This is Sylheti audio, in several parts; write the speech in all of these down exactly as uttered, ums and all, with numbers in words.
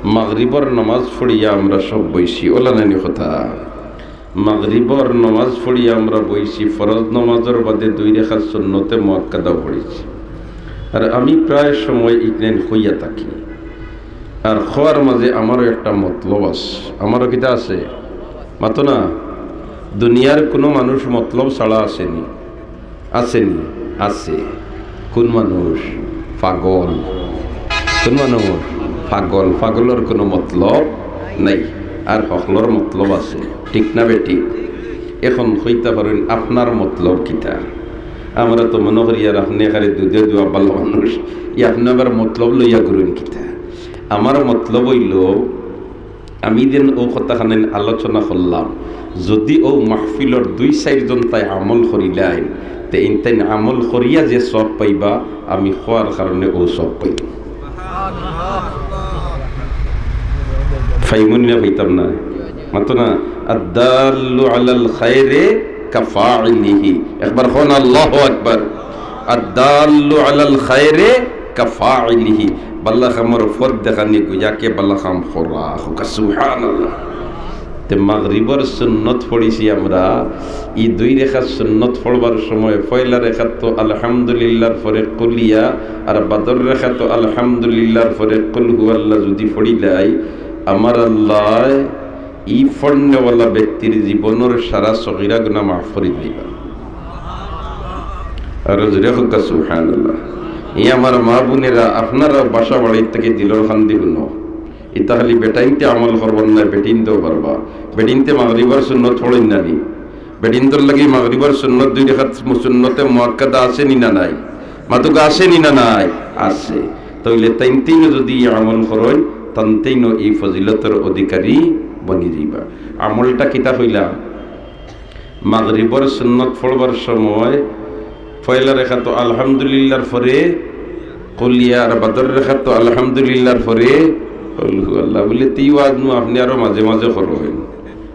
মাগরিবর নামাজ পড়িয়া আমরা সব বইছি, অলা নানি কথা? মাগরিবর নামাজ পড়িয়া আমরা বইছি, ফরজ নামাজর বাদে দুই রেখাত সুন্নতে মুআক্কাদাও পড়িছি। আর আমি প্রায় সময় ইকনাইন কইয়া থাকি, আর কওয়ার মাঝে আমারও একটা মতলব আছে। আমারও কিতা আছে? মাতো না? দুনিয়ার কুনু মানুষ মতলব ছাড়া আছেনি? আছেনি? আছে। কুন মানুষ? পাগল। কুন মানুষ? পাগল। পাগলর কুনু মতলব নাই, আর হকলর মতলব আছে। ঠিক না বেঠিক? এখন কইতা পারইন আপনার মতলব কিতা? আমরা তো মনো করি আর আপনে একেবারে দুধে দুয়া ভালা মানুষ, ই আপনে আবার মতলব লইয়া ঘুরইন কিতা? আমার মতলব অইলো, আমি যেন অউ কথাখান আলোচনা করলাম, যদি অউ মাহফিলর দুই চাইরজন তাই আমল করিলাইন, তে ইনতাইন আমল করিয়া যে সওয়াব পাইবা, আমি কওয়ার কারণে অউ সওয়াব পাইলাম। পাইমুনি না পাইতাম না? মাতো না, আদ্দাল্লু আলাল খায়রে কাফাইলিহি। একবার কও না, আল্লাহু আকবার। আদ্দাল্লু আলাল খায়রে কাফাইলিহি। ভালা কামর পথ দেখানি গো, যাকে ভালা কাম করা। কউক্কা সুবহানাল্লাহ। তে মাগরিবর সুন্নত পড়িছি আমরা। ই দুই রেখাত সুন্নত পড়বার সময় পয়লা রেখাত তো আলহামদুলিল্লাহর পরে কুলিয়া, আর বাদর রেখাত তো আলহামদুলিল্লাহর পরে কুল হুয়াল্লাহ যদি পড়িলাই, আমার আল্লায় ই পড়নেওয়ালা ব্যক্তির জীবনর সারা সগিরা গুনা মাফ করি দিবা। আর জোরে কউক্কা সুবহানাল্লাহ। ই আমার মা বোনেরা, আপনারা বাসা বাড়ির থাকি দিলর কান্দি হুনো। ইতা খালি বেটাইন্তে আমল করবার না, বেটিন্তেও পারবা। বেটিন্তে মাগরিবর সুন্নত পড়ইন না নি? বেটিন্তর লাগি মাগরিবর সুন্নত দুই রেখাত সুন্নতে মুআক্কাদা আছেনি না নাই? মাতউক্কা আছেনি না নাই? আছে। তাইলে তাইন্তেইনও যদি ই আমল করইন, তাইন্তেইনও ই ফজিলতর অধিকারী বনি যাইবা। আমলটা কিতা কইলাম? মাগরিবর সুন্নত পড়বার সময় পয়লা রেখাত তো আলহামদুলিল্লাহর পরে কুলিয়া, আর বাদর রেখাত তো আলহামদুলিল্লাহর পরে কুল হুয়াল্লাহ। বুলে, "তে ই ওয়াজ নু আপনে আরো মাঝে মাঝে করইন।"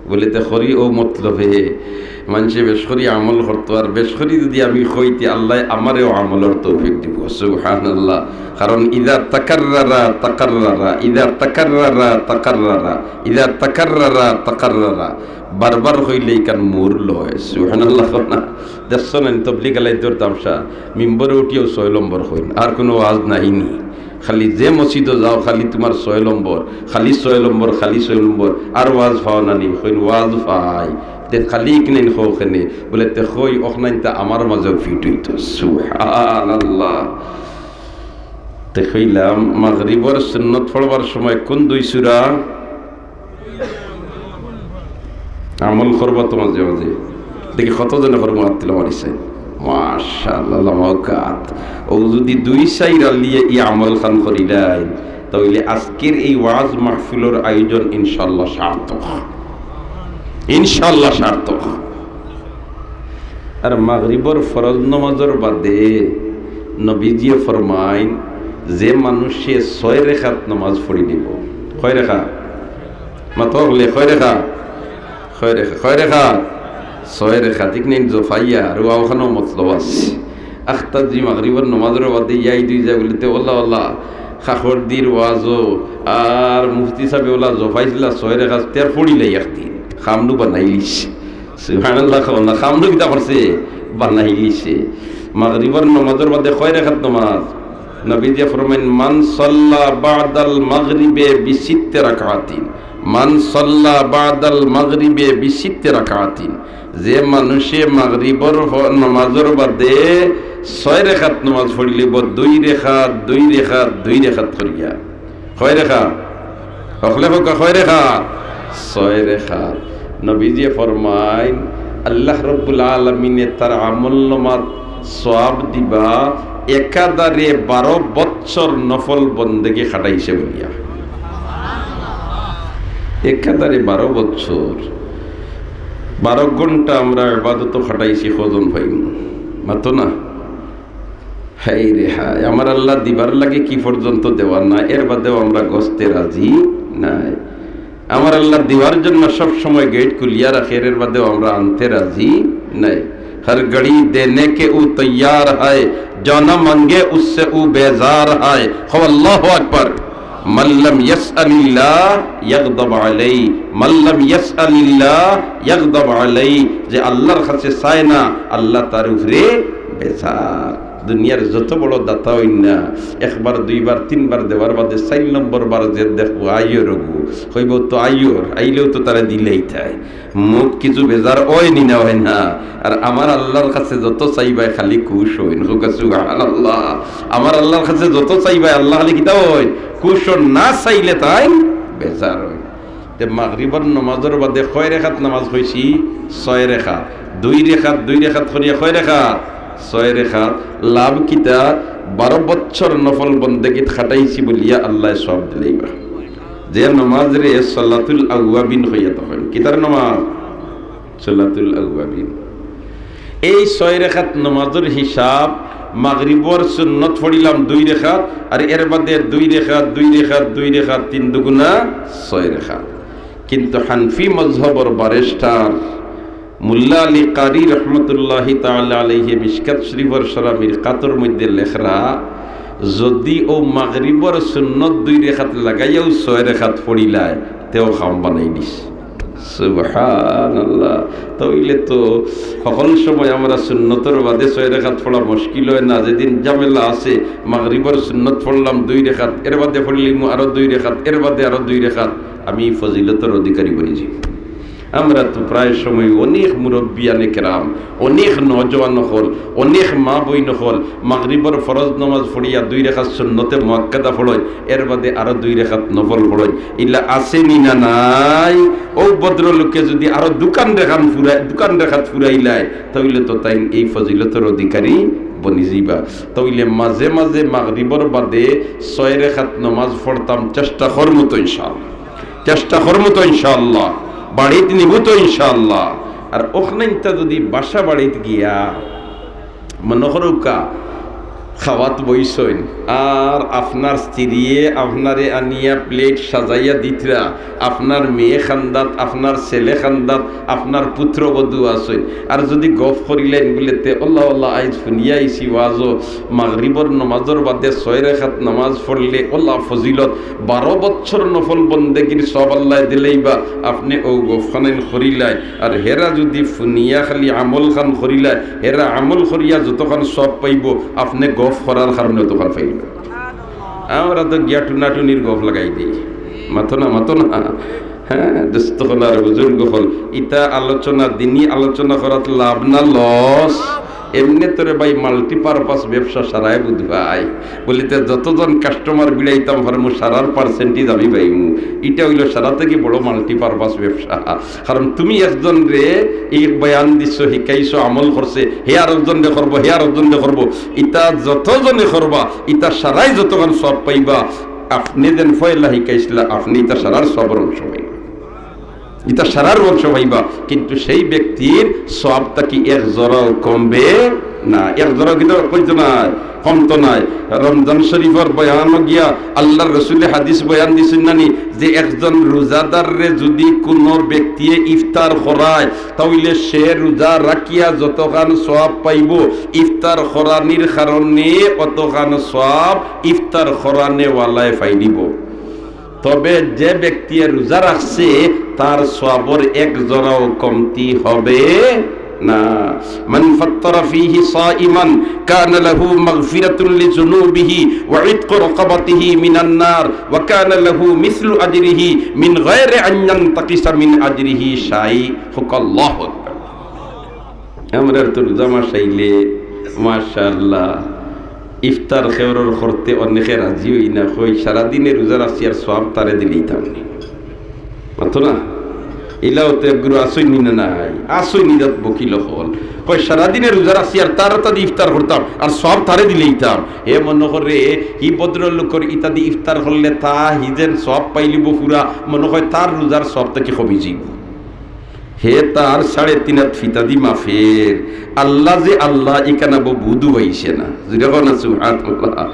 বুলে, "তে করি অউ মতলবে, মানষে বেশ করি আমল করতো, আর বেশ করি যদি আমি কই, তে আল্লায় আমারেও আমলর তৌফিক দিবো।" সুবহানাল্লাহ। কারণ ইযা তাকাররারা তাকাররারা, ইযা তাকাররারা তাকাররারা, ইযা তাকাররারা তাকাররারা। বারবার কইলে ইখান মুর লয়। সুবহানাল্লাহ কও না? দেখছো না নি তবলিগ আলাইন্তর তামশা? মিম্বরে উঠিয়াউ ছয় নম্বর কইন, আর কুনু ওয়াজ নাই নি? খালি যে মসজিদো যাও, খালি তুমার ছয় নম্বর, খালি ছয় নম্বর, খালি ছয় নম্বর। আর ওয়াজ পাও না নি? কইন, ওয়াজ পাই। তে খালি ইকনাইন কও কেনে? বুলে, তে কই, অখনাইনতা আমার মাঝেও ফিট অইতো। সুবহানাল্লাহ। তে কইলাম, মাগরিবর সুন্নত পড়বার সময় কুন দুই সূরা? আমল করবা তো মাঝে মাঝে। দেখি কতজনে করবো, আত তুলা মারিছে। মাশাআল্লাহ, আল্লাহ মাওকাত। অউ যদি দুই চাইর আলিয়ে ই আমল খান করিলাইন, তাইলে আজকের এই ওয়াজ মাহফিলর আয়োজন ইনশাআল্লাহ সার্থক। ইনশাআল্লাহ সার্থক। আর মাগরিবর ফরজ নমাজর বাদে নবীজিয়ে ফরমাইন, যে মানষে ছয় রেখাত নমাজ পড়ি দিবো। কয় রেখাত? মাতো অকলে, কয় রেখাত? কয় রেখাত? কয় রেখাত? ছয় রেখাত। ঠিক নি? জোফাইয়া, আর অউ অখানো মতলব আছে। আখতা জি মাগরিবর নমাজর বাদে ইয়াদ অই যায় বুলে, তে অলা অলা, কাকর দির ওয়াজো, আর মুফতি সাবে অলা জোফাইছিলা ছয় রেখাত, তে আর পড়িলাই একদিন। কাম নু বানাইলিছে। সুবহানাল্লাহ কও না, কাম নু কিতা করছে? বানাইলিছে। মাগরিবর নমাজর বাদে কয় রেখাত নমাজ? নবীজিয়ে ফরমাইন, "মান সাল্লা বাদাল মাগরিবে বিসিত্তে রাকাতিন।" মান সাল্লা বাদাল মাগরিবে বিসিত্তে রাকাতিন। যে মানষে মাগরিবর হ-, নমাজর বাদে ছয় রেখাত নমাজ পড়িলিবো, দুই রেখাত, দুই রেখাত, দুই রেখাত করিয়া। কয় রেখাত? অকলে কউক্কা, কয় রেখাত? ছয় রেখাত। নবীজিয়ে ফরমাইন, আল্লাহ রব্বুল আলামিনে তার আমলনামাত সওয়াব দিবা একাধারে বারো বৎসর নফল বন্দেগি খাটাইছে বুলিয়া। একাধারে বারো বৎসর, বারো ঘন্টা আমরা ইবাদতো খাটাইছি, কয়জন পাইমু? মাতো না। হায় রে হায়, আমার আল্লাহ দিবার লাগি কি পর্যন্ত দেওয়ার না, এর বাদেও আমরা গছতে রাজি নাই। আমার আল্লাহ দিবার জন্য সব সময় গেট খুলিয়া রাখের, এর বাদেও আমরা আনতে রাজি নাই। হর ঘড়ি দেনে কে উ তৈয়ার হায়, যো না মাঙ্গে উসসে উ বেজার হায়। কও আল্লাহু আকবার। মাল্লাম ইয়াসআলিল্লাহ ইয়াগদাব আলাই, মাল্লাম ইয়াসআলিল্লাহ ইয়াগদাব আলাই। যে আল্লাহর কাছে চায় না, আল্লাহ তার উপরে বেজার। দুনিয়ার যত বড় দাতা অইন না, একবার, দুইবার, তিনবার দেওয়ার বাদে চাইর নম্বর বার যে দেখবো আইয়র অগু, কইবো তো আইয়র, আইলেও তো তারে দিলাইতায়। মুখ কিছু বেজার অয় নি না অয় না? আর আমার আল্লাহর কাছে যত চাইবায় খালি খুশ অইন। কউক্কা সুবহানাল্লাহ। আমার আল্লাহর কাছে যত চাইবায় আল্লাহ খালি কিতা অইন? খুশ অইন। না চাইলে তাইন বেজার অইন। তে মাগরিবর নমাজর বাদে কয় রেখাত নমাজ কইছি? ছয় রেখাত। দুই রেখাত, দুই রেখাত করিয়া কয় রেখাত? ছয় রেখাত। লাভ কিতা? বারো বছর নফল বন্দেগিত খাটাইছি বলিয়া আল্লায় সওয়াব দিলাইবা। যে নমাজরে সালাতুল আওয়াবিন কইয়া তখন। কিতার নমাজ? সালাতুল আওয়াবিন। এই ছয় রেখাত নমাজর হিসাব, মাগরিবর সুন্নত পড়িলাম দুই রেখাত, আর এর বাদে দুই রেখাত, দুই রেখাত, দুই রেখাত, তিন দুগুণা ছয় রেখাত। কিন্তু হানফি মজহবর ব্যারিস্টার মুল্লা আলী কারি রহমতুল্লাহি তাআলা আলাইহি মিশকাত শরীফর শরা মিরকাতর মধ্যে লেখরা, যদি অউ মাগরিবর সুন্নত দুই রেখাত লাগাইয়াও ছয় রেখাত পড়িলায়, তেও কাম বানাই দিছে। সুবহানাল্লাহ। তাইলে তো হকল সময় আমরা সুন্নতর বাদে ছয় রেখাত পড়া মুশকিল অয় না, যেদিন ঝামেলা আছে, মাগরিবর সুন্নত পড়লাম দুই রেখাত, এর বাদে পড়লিমু আরো দুই রেখাত, এর বাদে আরো দুই রেখাত, আমি ফজিলতর অধিকারী বনি যাই। আমরা তো প্রায় সময় অনেক মুরব্বিয়ানে কেরাম, অনেক নওজোয়ান অকল, অনেক মা বইন অকল মাগরিবর ফরজ নমাজ পড়িয়া দুই রেখাত সুন্নতে মুআক্কাদা পড়ইন, এর বাদে আরো দুই রেখাত নফল পড়ইন। ইলা আছে নি না নাই? অউ ভদ্রলোকে যদি আরো দুখান রেখান ফুরাই, দুখান রেখাত ফুরাইলায়, তাইলে তো তাইন এই ফজিলতর অধিকারী বনি যাইবা। তাইলে মাঝে মাঝে মাগরিবর বাদে ছয় রেখাত নমাজ পড়তাম, চেষ্টা করমু তো ইনশাআল্লাহ। চেষ্টা করমু তো ইনশাআল্লাহ, বাড়িত নিমু তো ইনশাআল্লাহ। আর অখনাইন্তা যদি বাসা বাড়িত গিয়া মনো করউক্কা খাওয়াত বইছইন, আর আপনার স্ত্রীয়ে আপনারে আনিয়া প্লেট সাজাইয়া দিতরা, আপনার মেয়ে কান্দাত, আপনার ছেলে কান্দাত, আপনার পুত্রবধূ আছইন, আর যদি গফ করিলাইন বুলে, তে অলা অলা আইজ হুনিয়া আইছি ওয়াজো, মাগরিবর নমাজর বাদে ছয় রেখাত নমাজ পড়লে অলা ফজিলত, বারো বছর নফল বন্দেগির সওয়াব আল্লায় দিলাইবা, আপনে অউ গফ খানাইন করিলাইন। আর হেরা যদি হুনিয়া খালি আমল খান করিলাইন, হেরা আমল করিয়া যতখান সওয়াব পাইবো, আপনে গফ করার কারণে অতখান পাইবা। আমরা তো গিয়া টুনাটুনির গফ লাগাই দেই। মাতো না, মাতো না। হ্যাঁ, দোস্ত অকল আর বুজুর্গ অকল, ইতা আলোচনা, দিনি আলোচনা করাত লাভ না লস? এমনে তো রে ভাই, multipurpose ব্যবসা সারায় বুঝবায়। বলি, তে যতজন কাস্টমার বিড়াইতাম পারমু, সারার পার্সেন্টেজ আমি পাইমু। ইটা অইলো সারা থাকি বড় multipurpose ব্যবসা। কারণ তুমি একজনরে এই বয়ান দিছো, হিকাইছো, আমল করছে, হে আরোজনরে করবো, হে আরোজনরে করবো। ইতা যতজনে করবা, ইতা সারায় যতখান সওয়াব পাইবা। আপনে যেন পয়লা হিকাইছলা, আপনে ইতা সারার সওয়াবর অংশ পাইবা। ইতা সারার অংশ পাইবা, কিন্তু সেই ব্যক্তির সওয়াব থাকি এক জরাও কমবে না, এক জরাও কিন্তু কমতো নায়, কমতো নায়। রমজান শরীফর বয়ানো গিয়া আল্লাহর রসুলে হাদিস বয়ান দিছইন না নি, যে একজন রোজাদাররে যদি কুনু ব্যক্তিয়ে ইফতার করায়, তাইলে সে রোজা রাখিয়া যতখান সওয়াব পাইবো, ইফতার করানির কারণে অতখান সওয়াব ইফতার করানেওয়ালায় পাইলিবো। তবে যে ব্যক্তিয়ে রোজা রাখছে, তার সওয়াবর এক জরাও কমতি হবে না। من فطر فيه صائما كان له مغفرة لذنوبه وعتق رقبته من النار وكان له مثل أجره من غير أن ينتقص من أجره شيء. কউক্কা আল্লাহু আকবার। আমরার তো রোজা মাস আইলে, মাশাআল্লাহ, ইফতার খেওরর করতে অনেকে রাজি অই না, কই, "সারাদিনে রোজা রাখছি, আর সওয়াব তারে দিলাইতাম নি।" মাতো না? ইলাও তো একগুরু আছইন নি না নাই? আছইন নি, জাত বকিল অকল। কই, "সারাদিনে রোজা রাখছি, আর তার ইতাদি ইফতার করতাম, আর সওয়াব তারে দিলাইতাম।" হে মনো করে, হি ভদ্রলোকর ইতাদি ইফতার করলে তা হি যেন সওয়াব পাইলিবো পুরা, মনো কয় তার রোজার সওয়াব থাকি কমি যাইবো। হে তার সাড়ে তিন আত ফিতাদি মাফের। আল্লাহ যে আল্লাহ, ইখান আবো বুধু পাইছে না। জুরে কও না সুবহানাল্লাহ।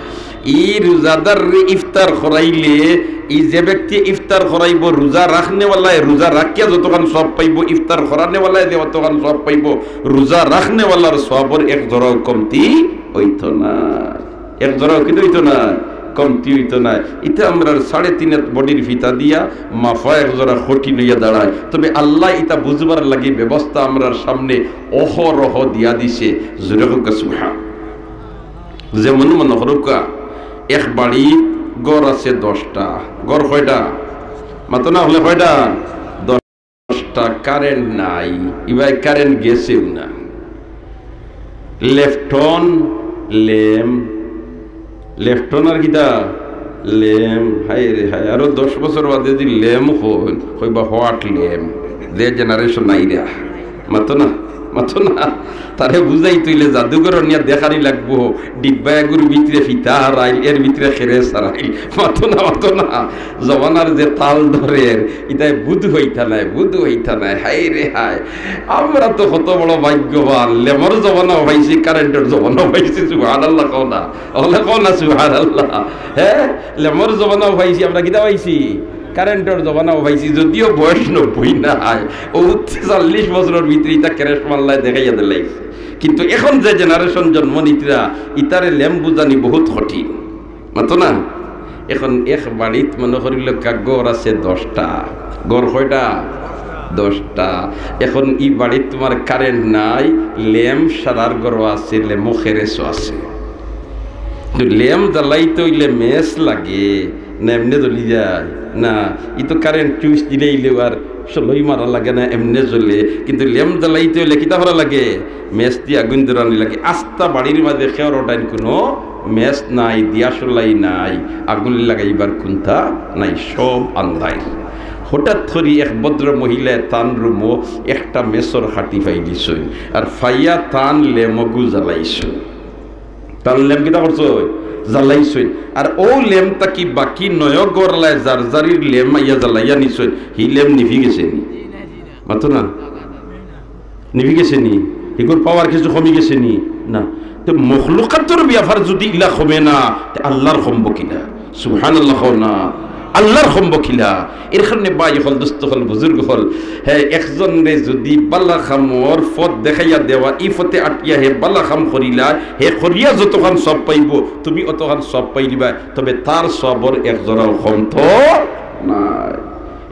ই রোজাদাররে ইফতার করাইলে, ই যে ব্যক্তি ইফতার করাইবো, রোজা রাখনেওয়ালায়, রোজা রাখিয়া যতখান সওয়াব পাইবো, ইফতার করানেওয়ালায় যে অতখান সওয়াব পাইবো, রোজা রাখনেওয়ালার সওয়াবর এক জরাও কমতি অইতো না। এক জরাও কিতা অইতো না? কমতি অইতো নায়। ইতা আমরার সাড়ে তিন হাত বডির ফিতা দিয়া মাপা এক জরা কঠিন অইয়া দাঁড়ায়। তবে আল্লায় ইতা বুঝবার লাগি ব্যবস্থা আমরার সামনে অহরহ দিয়া দিছে। জোরে কউক্কা সুবহান। যেমন মনো করউক্কা, এক বাড়িত ঘর আছে দশটা। ঘর কয়টা? মাতো না, অইলে কয়টা? দশটা। কারেন্ট নাই, ইবায় কারেন্ট গেছেও না। লেফটন, লেম, লেফটন আর কিতা? লেম। হায় রে হায়, আরো দশ বছর বাদে যদি লেম কইন, কইবা, "What লেম?" যে জেনারেশন আইরা। মাতো না, মাতো না। তারে বুঝাইতে অইলে জাদুঘর নিয়া দেখানি লাগবো, ডিব্বা এগুর ভিতরে ফিতা হারাইল, এর ভিতরে খেরেস হারাইল। মাতো না, মাতো না। জমানার যে তাল ধরের, ইতায় বুধ অইতা নায়, বুধ অইতা নায়। হায় রে হায়, আমরা তো কত বড় ভাগ্যবান, লেমর জমানাও পাইছি, কারেন্টর জমানাও পাইছি। সুবহানাল্লাহ কও না, অইলে কও না সুবহানাল্লাহ। হ্যাঁ, লেমর জমানাও পাইছি, আমরা কিতা পাইছি? কারেন্টর জমানাও পাইছি। যদিও বয়স নব্বই নায়, অউ চল্লিশ বছরর ভিতরে ইতা ক্রেশ মাল্লায় দেখাইয়া দিলাইছে। কিন্তু এখন যে জেনারেশন জন্ম নিতরা, ইতারে লেম বুঝানি বহুত কঠিন। মাতো না? এখন এক বাড়িত মনো করিল কা ঘর আছে দশটা। ঘর কয়টা? দশটা। এখন ই বাড়িত তুমার কারেন্ট নাই, লেম সারার ঘরো আছে, লেমো খেরেসও আছে। তো লেম জ্বালাইতে অইলে মেচ লাগে, না এমনে জ্বলি যায়? না, ই তো কারেন্ট সুইচ দিলেই লেও আর সলই মারা লাগে না, এমনে জ্বলে। কিন্তু লেম জ্বালাইতে অইলে কিতা করা লাগে? মেচ দি আগুন ধরানি লাগে। আস্তা বাড়ির মাঝে কেউর ওটাইন কুনু মেচ নাই, দিয়াশলাই নাই, আগুন লাগাইবার কুন্তা নাই, সব আন্দাইর। হঠাৎ করি এক ভদ্র মহিলায় তান রুমো একটা মেচর কাঠি পাইলিছইন, আর পাইয়া তান লেমগু জ্বালাইছইন। তান লেম কিতা করছইন? জ্বালাইছইন। আর অউ লেম থাকি বাকি নয় ঘরআলায় যার যারির লেম আইয়া জ্বালাইয়া নিছইন, হি লেম নিভি গেছে নি? মাতো না। নিভি গেছে নি? ইগুর পাওয়ার কিছু কমি গেছে নি? না। তে মখলুকাতর ব্যাপার যুদি ইলা কমে না, তে আল্লার কমবো কিলা? সুবহানাল্লাহ কও না। আল্লার কমবো কিলা? এর কারণে ভাই অকল, দোস্ত অকল, বুজুর্গ অকল, হে একজনরে যুদি বালা কামর পথ দেখাইয়া দেওয়া, ই পথে আটিয়া হে বালা কাম করিলা, হে করিয়া যতখান সওয়াব পাইবো, তুমি অতখান সওয়াব পাইলিবা, তবে তার সওয়াবর এক জরাও কমতো নায়।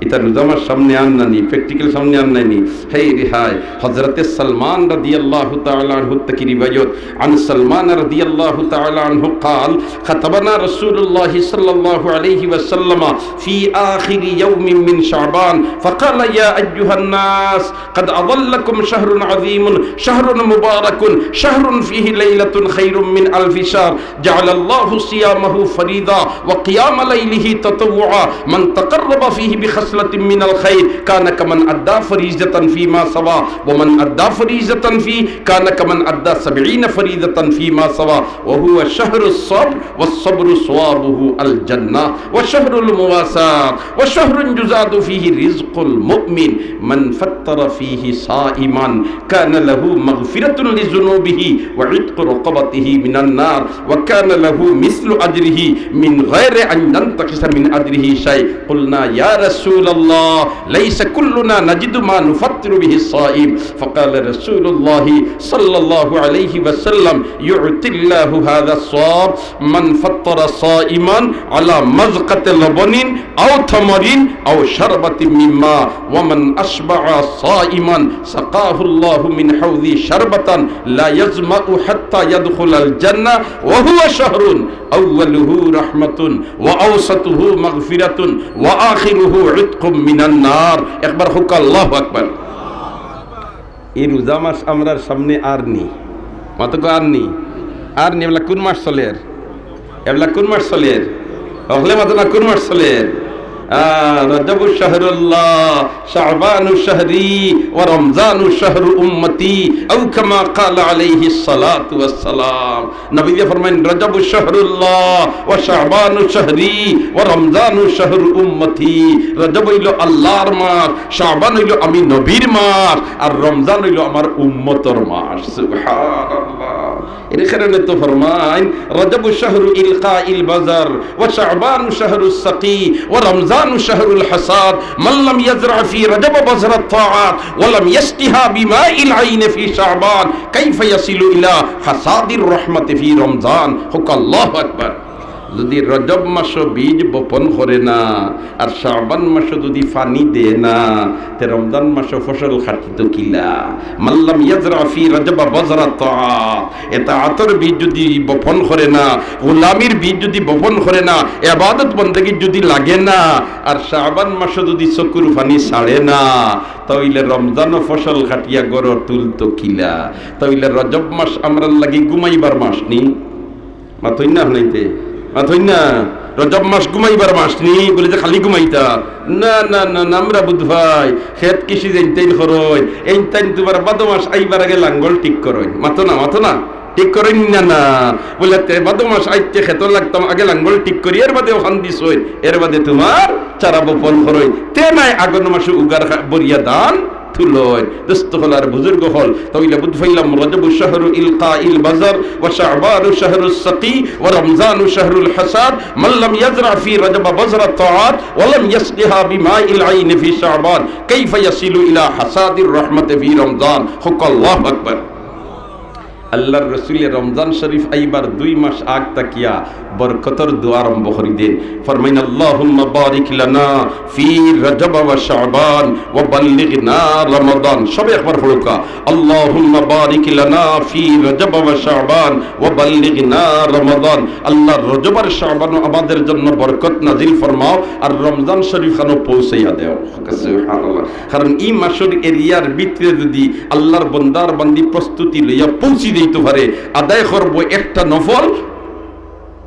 ইতা রোজা মাস সামনে আননানি, প্র্যাকটিক্যাল সামনে আননানি। হায় রে হায়, হযরতে সালমান রাদিয়াল্লাহু তাআলা আনহু থাকি রিওয়ায়াত, عن سلمان رضي الله تعالى عنه قال: خطبنا رسول الله صلى الله عليه وسلم في آخر يوم من شعبان فقال: يا أيها الناس، قد أظلكم شهر عظيم، شهر مبارك، شهر فيه ليلة خير من ألف شهر، جعل الله صيامه فريضة وقيام ليله تطوعا، من تقرب فيه بخصلة من الخير كان كمن أدى فريضة فيما سواه، ومن أدى فريضة فيه كان كمن أدى سبعين فريضة فيما سواه، وهو شهر الصبر، والصبر ثوابه الجنة، وشهر المواساة، وشهر يزاد فيه رزق المؤمن، من فطر فيه صائما كان له مغفرة لذنوبه وعتق رقبته من النار، وكان له مثل أجره من غير أن ينتقص من أجره شيء. قلنا: يا رسول الله، ليس كلنا نجد ما نفطر به الصائم. فقال رسول الله صلى الله عليه وسلم: يعطي الله هذا الثواب من فطر صائما على مذقة لبن أو تمر أو شربة من ماء، ومن أشبع صائما سقاه الله من حوضي شربة لا يظمأ حتى يدخل الجنة، وهو شهر أوله رحمة وأوسطه مغفرة وآخره عتق من النار. একবার কউক্কা আল্লাহু আকবার। ই রোজা মাস আমরার সামনে আর নি। মাতো কউক্কা আর নি। আর নি, এবলা কুন মাস চলের? এবলা কুন মাস চলের? অকলে মাতো না, কুন মাস চলের? আহ, رجب شهر الله، شعبان شهري، ورمضان شهر أمتي، أو كما قال عليه الصلاة والسلام। নবীজি ফরমাইন, رجب شهر الله، وشعبان شهري، ورمضان شهر أمتي। রজব অইলো আল্লার মাস, শাবান অইলো আমি নবীর মাস, আর রমজান অইলো আমার উম্মতর মাস। সুবহানাল্লাহ। এর কারণে তো ফরমাইন, رجب شهر إلقاء البذر، وشعبان شهر السقي، ورمضان شهر الحصاد، من لم يزرع في رجب بذر الطاعات، ولم يسقها بماء العين في شعبان، كيف يصل إلى حصاد الرحمة في رمضان؟ কউক্কা আল্লাহু আকবার। যদি রজব মাসো বীজ বপন করে না, আর শাবান মাসো যদি পানি দেয় না, তে রমজান মাসো ফসল কাটিতো কিলা? মাল্লাম ইয়াজরা ফি রজব বাজরা তাআত, এতাআতর বীজ যদি বপন করে না, গোলামির বীজ যদি বপন করে না, ইবাদত বন্দেগী যদি লাগে না, আর শাবান মাসো যদি চকুর পানি ছাড়ে না, তাইলে রমজানো ফসল কাটিয়া ঘরো তুলতো কিলা? তাইলে রজব মাস আমরার লাগি ঘুমাইবার মাস নি? মাতইন না হুনাইতে? মাতইন না? রজব মাস ঘুমাইবার মাস নি? বলে যে খালি ঘুমাইতা? না, না, না, না, আমরা বুধ ভাই, খেত কৃষি যেইনতাইন করইন, এইনতাইন তুমার বাদো মাস আইবার আগে লাঙ্গল ঠিক করইন। মাতো না, মাতো না? ঠিক করইন না, না? বলে, তে বাদো মাস আইতে খেতো লাগতাম, আগে লাঙ্গল ঠিক করি, এর বাদে অখান দিছইন, এর বাদে তুমার চারা বপন করইন। তে নায় আগন মাসো উগার খা-, বরিয়া ধান তুলইন। দোস্ত অকল আর বুজুর্গ অকল, তাইলে বুঝ পাইলাম, রজব শাহরু ইলকাইল বাজার, ওয়া শাবানু শাহরু সাকি, ওয়া রমজানু শাহরুল হাসাদ। মান লাম ইয়াজরা ফি রজব বাজরা তাআত, ওয়া লাম ইয়াসকিহা বিমাইল আইন ফি শাবান, কাইফা ইয়াসিলু ইলা হাসাদির রহমত ফি রমজান? কউক্কা আল্লাহু আকবার। আল্লাহর রসুলে রমজান শরীফ আইবার দুই মাস আগ থাকিয়া বরকতর দোয়া আরম্ভ করি দেন। ফরমাইন, "আল্লাহুম্মা বারিক লানা ফি রজব ওয়া শাবান ওয়া বাল্লিগনা রমাদান।" সবে একবার পড়ুক্কা, "আল্লাহুম্মা বারিক লানা ফি রজব ওয়া শাবান ওয়া বাল্লিগনা রমাদান।" আল্লাহ রজব আর শাবানও আমাদের জন্য বরকত নাজিল ফরমাও, আর রমজান শরীফ খানো পৌঁছাইয়া দেও। সুবহানাল্লাহ। কারণ ই মাসর এরিয়ার ভিতরে যদি আল্লাহর বন্দার বান্দি প্রস্তুতি লইয়া পৌঁছি যাইতো পারে, আদায় করবো একটা নফল,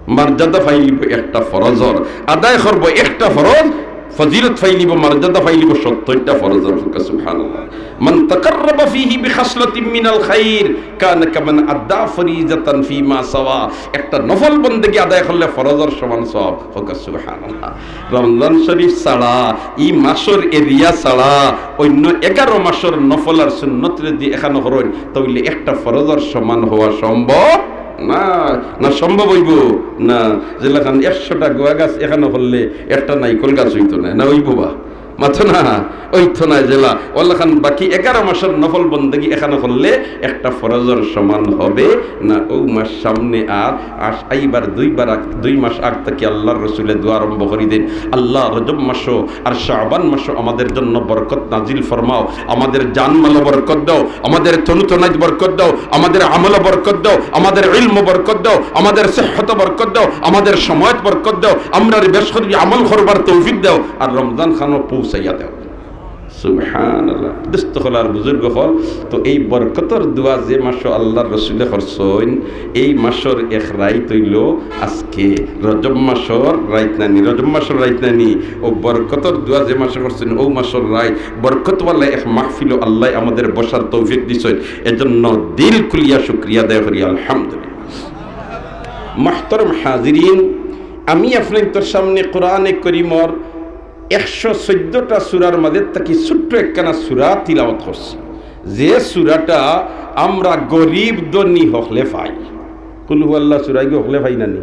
মর্যাদা পাইলিবো একটা ফরজর। আদায় করবো একটা ফরজ, ফজিলত পাইলিবো, মর্যাদা পাইলিবো সত্তরটা ফরজর। সুবহানাল্লাহ। মান তাকাররাবা ফিহি বিখাসলাতিন মিনাল খাইর কানা কামান আদ্দা ফরিজাতান ফিমা সাওয়া। একটা নফল বন্দেগী আদায় করলে ফরজর সমান সওয়াব। কউক্কা সুবহানাল্লাহ। রমজান শরীফ ছাড়া, ই মাসর এরিয়া ছাড়া, অন্য এগারো মাসর নফল আর সুন্নতরে যদি একখানো করইন, তাইলে একটা ফরজর সমান হওয়া সম্ভব না। না সম্ভব অইবো? না। যেলাখান একশোটা গুয়া গাছ একখানো করলে একটা নাইকল গাছ অইতো নায়, না অইবো বা? মাতো না, অইতো নায় যেলা। অলাখান বাকি এগারো মাসর নফল বন্দেগী একখানো করলে একটা ফরজর সমান হবে না। অউ মাস সামনে আর আস-, আইবার দুইবার আগ-, দুই মাস আগ থাকি আল্লাহর রসুলে দোয়া আরম্ভ করি দেন, "আল্লাহ, রজব মাসো আর শাবান মাসো আমাদের জন্য বরকত নাজিল ফরমাও, আমাদের জানমালো বরকত দাও, আমাদের তনুতনাইত বরকত দাও, আমাদের আমলো বরকত দাও, আমাদের ইলমো বরকত দাও, আমাদের সেহতো বরকত দাও, আমাদের সময়ত বরকত দাও, আমরারে বেশ করি আমল করবার তৌফিক দাও, আর রমজান খানো পৌঁছাইয়া দেও।" সুবহানাল্লাহ। দোস্ত অকল আর বুজুর্গ অকল, তো এই বরকতর দোয়া যে মাসো আল্লাহর রসুলে করছইন, এই মাসর এক রাইত অইলো আজকে, রজব মাসর রাইত নানি, রজব মাসর রাইত নানি, অউ বরকতর দোয়া যে মাসো করছইন, অউ মাসর রাইত, বরকতওয়ালা এক মাহফিলো আল্লায় আমাদের বসার তৌফিক দিছইন, এজন্য দিল খুলিয়া শুকরিয়া আদায় করি, আলহামদুলিল্লাহ। মুহতারাম হাজিরিন, আমি আপনাইন্তর সামনে কোরআনে করিমর একশো চৈদ্দটা সূরার মাঝে থাকি ছোট্ট একখানা সূরা তিলাওয়াত করছি, যে সূরাটা আমরা গরিব ধনী হকলে পাই। কুল হু আল্লাহ সূরা ইগু হকলে পাই নানি?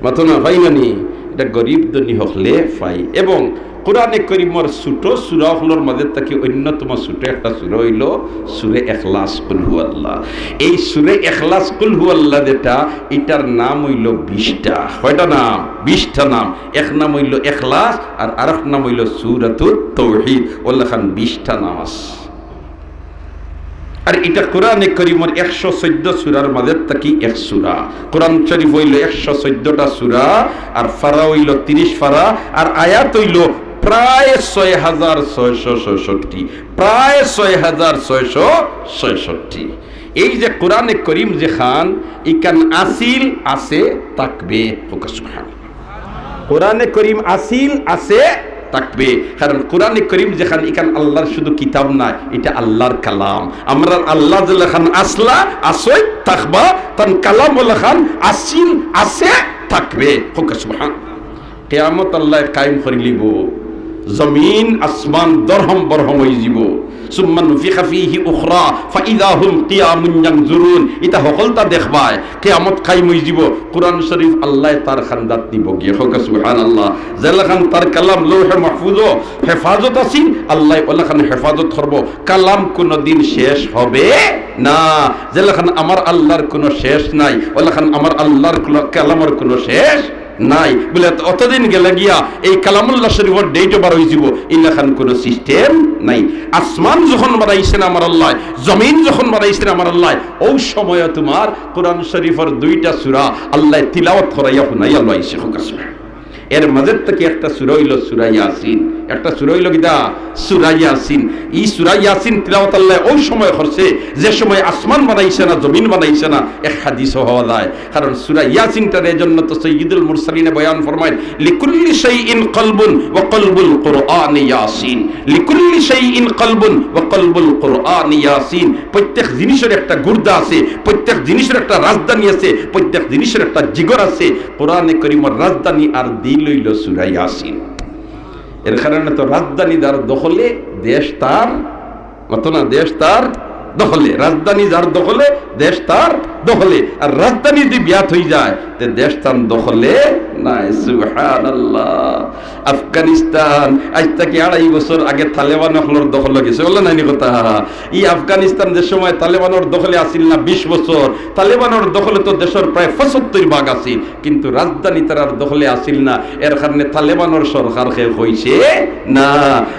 মাতো না, পাই নানি? ইটা গরিব ধনী হকলে পাই। এবং কোরআনে করিমর ছোট সূরা অকলর মাঝে থাকি অন্যতম ছোট একটা সূরা অইলো সূরা ইখলাস, কুল হু আল্লাহ। এই সূরা ইখলাস, কুল হু আল্লাহ যেটা, ইটার নাম অইলো বিশটা। কয়টা নাম? বিশটা নাম। এক নাম অইলো ইখলাস, আর আরেক নাম অইলো সূরাতুত তাওহীদ। অলাখান বিশটা নাম আছে। আর ইটা কোরআনে করিমর একশো চৈদ্দ সূরার মাঝে থাকি এক সূরা। কোরআন শরীফ অইলো একশো চৈদ্দটা সূরা, আর পারা অইলো তিরিশ পারা, আর আয়াত অইলো প্রায় ছয় হাজার ছয়শো ছয়ষট্টি, প্রায় ছয় হাজার ছয়শো ছয়ষট্টি। এই যে কোরআনে করিম যেখান, ইখান আছিল, আছে, থাকবে। কউক্কা সুবহানাল্লাহ। কোরআনে করিম আছিল, আছে, থাকবে। কারণ কোরআনে করিম যেখান, ইখান আল্লাহর শুধু কিতাব নায়, ইটা আল্লাহর কালাম। আমরার আল্লাহ যেলাখান আছলা, আছইন, থাকবা, তান কালাম অলাখান আছিল, আছে, থাকবে। কউক্কা সুবহান। কিয়ামত আল্লায় কায়েম করিলিবো, জমিন আসমান দরহম বরহম অইযিবো। সুম্মা নুফিখা ফীহি উখরা ফাইযা হুম কিয়ামুন ইয়ানজুরুন। ইতা হকলতা দেখবায়, কিয়ামত কায়েম অইযিবো। কোরআন শরীফ আল্লায় তার কান্দাত নিবো গিয়া। কউক্কা সুবহানাল্লাহ। যেলাখান তার কালাম লৌহে মাহফুজো হেফাজত আছিল, আল্লায় অলাখান হেফাজত করবো। কালাম কুনুদিন শেষ হবে না। যেলাখান আমার আল্লাহর কুনু শেষ নাই, অলাখান আমার আল্লাহর কুনু, কালামর কুনু শেষ নাই। বলে, "অত-, অতদিন গেলে গিয়া এই কালামুল্লাহ শরীফর date বার অইযিবো, ইলাখান কুনু system নাই।" আসমান যখন বানাইছইন আমার আল্লায়, জমিন যখন বানাইছইন আমার আল্লায়, অউ সময় তুমার কোরআন শরীফর দুইটা সূরা আল্লায় তিলাওয়াত করাইয়া হুনাইয়া লইছে। এর মাঝে থাকি একটা সূরা অইলো সূরা ইয়াসিন। একটা সূরা অইলো কিতা? সূরা ইয়াসিন। ই সূরা ইয়াসিন তিলাওয়াত আল্লায় অউ সময় করছে, যে সময় আসমান বানাইছে না, জমিন বানাইছে না। এক হাদিসও পাওয়া যায়। কারণ সূরা ইয়াসিনটারে এজন্য তো সাইয়্যিদুল মুরসালিনে বয়ান ফরমাইন, "লিকুল্লি শাইইন কলবুন ওয়া কলবুল কুরআনি ইয়াসিন। লিকুল্লি শাইইন কলবুন ওয়া কলবুল কুরআনি ইয়াসিন।" প্রত্যেক জিনিসর একটা গুর্দা আছে, প্রত্যেক জিনিসর একটা রাজধানী আছে, প্রত্যেক জিনিসর একটা জিগর আছে। কোরআনে করিমর রাজধানী আর দিল অইলো সূরা ইয়াসিন। এর কারণে তো রাজধানী যার দখলে, দেশ তার, মাতো না, দেশ তার দখলে। রাজধানী যার দখলে, দেশ তার দখলে। আর রাজধানী যদি বিয়াত অইযায়, তে দেশ তান দখলে নাই। সুবহানাল্লাহ। আফগানিস্তান আইজ থাকি আড়াই বছর আগে তালেবান অকলর দখলে গেছে, বলে নানি কথা? ই আফগানিস্তান যে সময় তালেবানর দখলে আছিল না বিশ বছর, তালেবানর দখলে তো দেশর প্রায় পঁচাত্তর ভাগ আছিল, কিন্তু রাজধানী তারার দখলে আছিল না। এর কারণে তালেবানর সরকার কেউ কইছে না।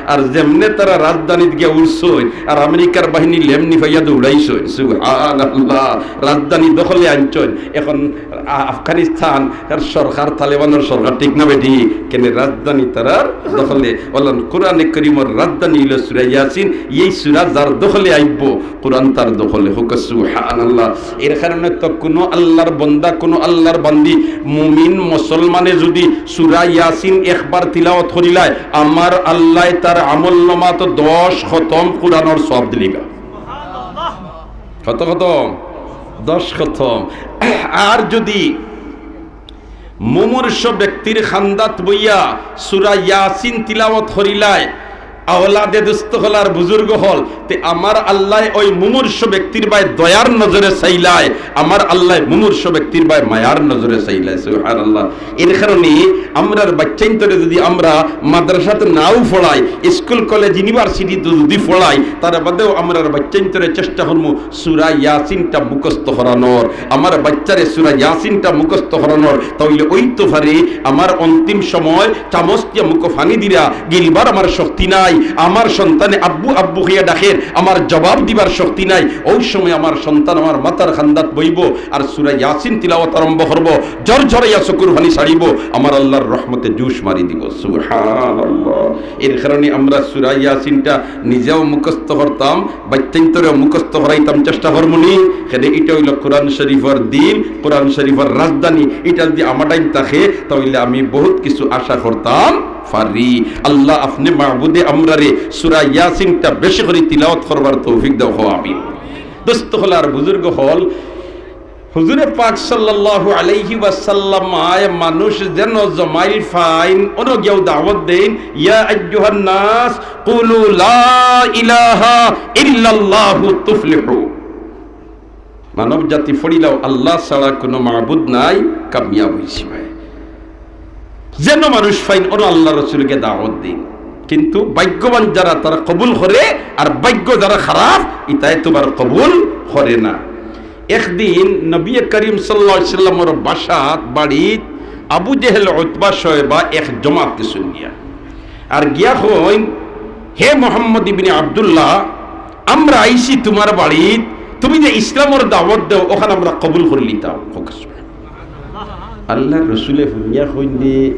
আর যেমনে তারা রাজধানীত গিয়া উঠছইন, আর আমেরিকার বাহিনী লেমনি ফাইয়া দৌড়াইছইন। সুবহানাল্লাহ। রাজধানী দখলে আনছইন। এখন আ-, আফগানিস্তান আর সরকার, তালেবানর সরকার, ঠিক না বেঠিক? কেনে রাজধানী তারার দখলে। অলান কোরআনে করিমর রাজধানী অইলো সূরা ইয়াসিন। এই সূরা যার দখলে আইবো, কোরআন তার দখলে। কউক্কা সুবহানাল্লাহ। এর কারণে তো কুনু আল্লাহর বন্দা, কুনু আল্লাহর বান্দি, মুমিন মুসলমানে যদি সূরা ইয়াসিন একবার তিলাওয়াত করিলায়, আমার আল্লায় তার আমলনামাত দশ খতম কোরআনর সওয়াব দিলিবা। কত খতম? দশ খতম। আর যদি মুমূর্ষু ব্যক্তির কান্দাত বইয়া সূরা ইয়াসিন তিলাওয়াত করিলায়, আওলাদে দুস্ত অকল আর বুজুর্গ অকল, তে আমার আল্লায় ওই মুমূর্ষু ব্যক্তির বায় দয়ার নজরে চাইলায়, আমার আল্লায় মুমূর্ষু ব্যক্তির বায় মায়ার নজরে চাইলায়। সুবহানাল্লাহ। এর কারণে আমরার বাইচ্চাইন্তরে যদি আমরা মাদ্রাসাত নাও পড়াই, স্কুল, কলেজ, ইউনিভার্সিটিত যদি পড়াই, তার বাদেও আমরার বাইচ্চাইন্তরে চেষ্টা করমু সূরা ইয়াসিনটা মুখস্থ করানোর, আমার বাইচ্চারে সূরা ইয়াসিনটা মুখস্থ করানোর, তাইলে অইতো পারে আমার অন্তিম সময় চামচ দিয়া মুখো পানি দিরা গিলবার আমার শক্তি নাই, আমার সন্তানে আব্বু আব্বু কইয়া ডাকের, আমার জবাব দিবার শক্তি নাই, ওই সময় আমার সন্তান আমার মাথার কান্দাত বইবো আর সূরা ইয়াসিন তিলাওয়াত আরম্ভ করবো, ঝরঝরাইয়া চকুর পানি ছাড়িবো, আমার আল্লাহর রহমতে জোশ মারি দিবো। সুবহানাল্লাহ। এর কারণে আমরা সূরা ইয়াসিনটা নিজেও মুখস্থ করতাম, বাইচ্চাইন্তরেও মুখস্থ করাইতাম, চেষ্টা করমুনি। কেনে ইটা অইলো কোরআন শরীফর দিল, কোরআন শরীফর রাজধানী। ইটা যদি আমার টাইম থাকে, তাইলে আমি বহুত কিছু আশা করতাম পারি। আল্লাহ, আপনে মাবুদে আমরারে সূরা ইয়াসিনটা বেশি করি তিলাওয়াত করবার তৌফিক দেও, কও আমিন। দোস্ত অকল আর বুজুর্গ অকল, হুজুরে পাক সাল্লাল্লাহু আলাইহি ওয়াসাল্লাম আয় মানুষ যেন জমাইল ফাইন, অনো গিয়াও দাওয়াত দেইন, "ইয়া আইয়ুহান নাস, কুলু লা ইলাহা ইল্লাল্লাহু তুফলিহু।" মানব জাতি ফড়িলাও, আল্লাহ ছাড়া কুনু মাবুদ নাই, কামিয়াব অইছি ভাই। যেন মানুষ ফাইন, অনো আল্লাহ রসুলকে দাওয়াত দেইন। কিন্তু ভাগ্যবান যারা, তারা কবুল করে, আর ভাগ্য যারা খারাপ, ইতায় তুমার কবুল করে না। একদিন নবী করিম সাল্লাল্লাহু আলাইহি ওয়াসাল্লামর বাসাত, বাড়িত আবু জেহেল, উতবা, শয়বা এক জমাত গেছইন গিয়া। আর গিয়া কইন, "হে মোহাম্মদ ইবনে আব্দুল্লাহ, আমরা আইছি তুমার বাড়িত, তুমি যে ইসলামর দাওয়াত দেও, অখান আমরা কবুল করিলিতাম।" আল্লাহর রসুলে হুনিয়া কইন দে,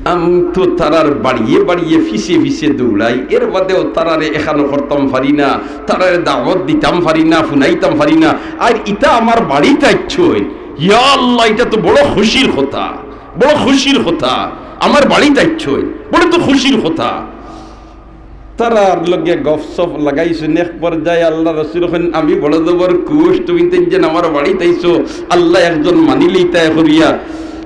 "আমি তো তারার বাড়িয়ে বাড়িয়ে, পিছে পিছে দৌড়াই, এর বাদেও তারারে এখানো করতাম পারি না, তারারে দাওয়াত দিতাম পারি না, হুনাইতাম পারি না, আর ইতা আমার বাড়িত আইছইন। ইয়া আল্লাহ, ইটা তো বড় খুশির কথা, বড় খুশির কথা, আমার বাড়িত আইছইন, বড় তো খুশির কথা।" তারার লগে গফসফ লাগাইছইন, এক পর্যায়ে আল্লাহর রসুল কইন, "আমি বড় জবর খুশ, তুমি তিনজন আমার বাড়িত আইছো, আল্লাহ একজন মানিলিতায় করিয়া।"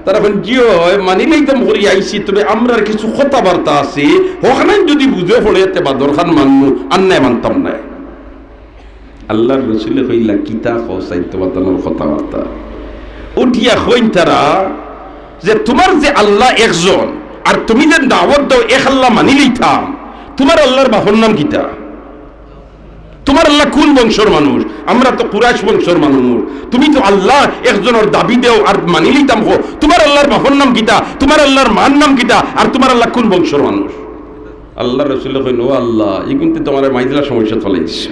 তারা কইন, "জি অয়, মানিলিতাম করিয়া আইছি, তবে আমরার কিছু কথাবার্তা আছে, অখান যদি বুঝে পড়ে, তে বাদর খান মানমু, আর নায় মানতাম নায়।" আল্লাহর রসুলে কইলা, "কিতা কও চাই তুমার তানোর কথাবার্তা?" উঠিয়া কইন তারা যে, "তুমার যে আল্লাহ একজন, আর তুমি যে দাওয়াত দেও এক আল্লাহ মানিলিতাম, তুমার আল্লাহর বাপর নাম কিতা?" তুমার আল্লাহ কুন বংশর মানুষ? আমরা তো কুরাইশ বংশর মানুষ। তুমি তো আল্লাহ একজনর দাবি দেও আর মানি লিতাম কও। তুমার আল্লাহর বাপর নাম কিতা? তুমার আল্লাহর মার নাম কিতা? আর তুমার আল্লাহ কুন বংশর মানুষ? আল্লাহর রসুলে কইন, "ও আল্লাহ, ইগুনতে তো আমারে মাইজলা সমস্যাত ফালাই দিছে।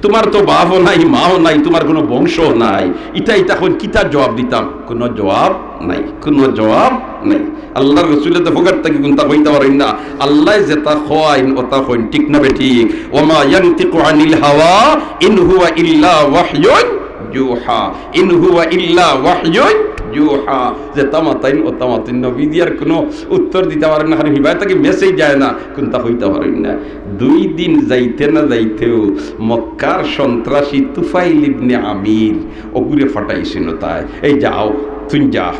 তুমার তো বাপও নাই, মাও নাই, তুমার কুনু বংশও নাই। ইতা, ইতা কইন কিতা জবাব দিতাম?" কুনু জবাব নাই, কুনু জবাব নাই। আল্লাহর রসুলে তো ফগার থাকি কুনতা কইতা পারইন না। আল্লায় যেতা কইন, ওতা কইন, ঠিক না বেঠিক? "ওয়া মা ইয়ানতিকু আনিল হাওয়া ইন হুয়া ইল্লা ওয়াহয়ুন ইউহা, ইন হুয়া ইল্লা ওয়াহয়ুন ইউহা।" যেতা মাতইন, ওতা মাতইন। নবীজি আর কুনু উত্তর দিতা পারইন না, কারণ হিবায় থাকি message যায় না, কুনতা কইতা পারইন না। দুই দিন যাইতে না যাইতেউ মক্কার সন্ত্রাসী তুফাইল ইবনে আমির অগুরে ফাটাইছইন তাই, "এই যাও, তুই যা,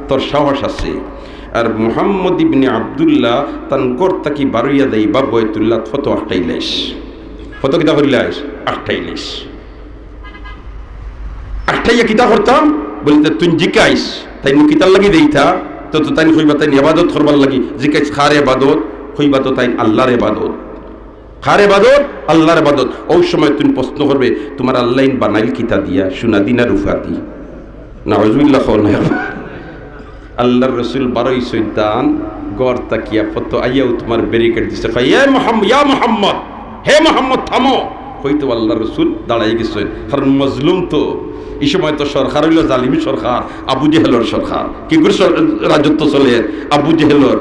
তোর সাহস আছে।" আর মুহাম্মদ ইবনে আব্দুল্লাহ তান ঘর থাকি বারইয়া যাইবা বয়তুল্লাহ, ফতো আটকাইলাইছ। ফতো কিতা করিলাইছ? আটকাইলাইছ। আটকাইয়া কিতা করতাম? বলতে, "তুই জিকাইছ, তাইন কিতার লাগি দেইতা?" তো, তো তাইন কইবা, "তাইন ইবাদত করবার লাগি।" জিকাইছ, "কার ইবাদত?" কইবা, "তো তাইন আল্লাহর ইবাদত।" কার ইবাদত? আল্লাহর ইবাদত। অউ সময় তুই প্রশ্ন করবে, "তুমার আল্লাহ ইন বানাইল কিতা দিয়া? সোনা দি না রুফা দি?" নাউজুবিল্লাহ কও না। আল্লাহর রসুল বারইছইন তান ঘর থাকিয়া, ফতো আইয়াউ তুমার ব্যারিকেড দিছে। কয়, "এ মোহাম্মদ, ইয়া মোহাম্মদ, হে মোহাম্মদ, থামো।" কইতে আল্লাহর রসুল দাঁড়াই গেছইন, কারণ মজলুম তো। ই সময় তো সরকার অইলো জালিম সরকার, আবু জেহেলর সরকার। কি করে সর-, রাজত্ব চলে? আবু জেহেলর।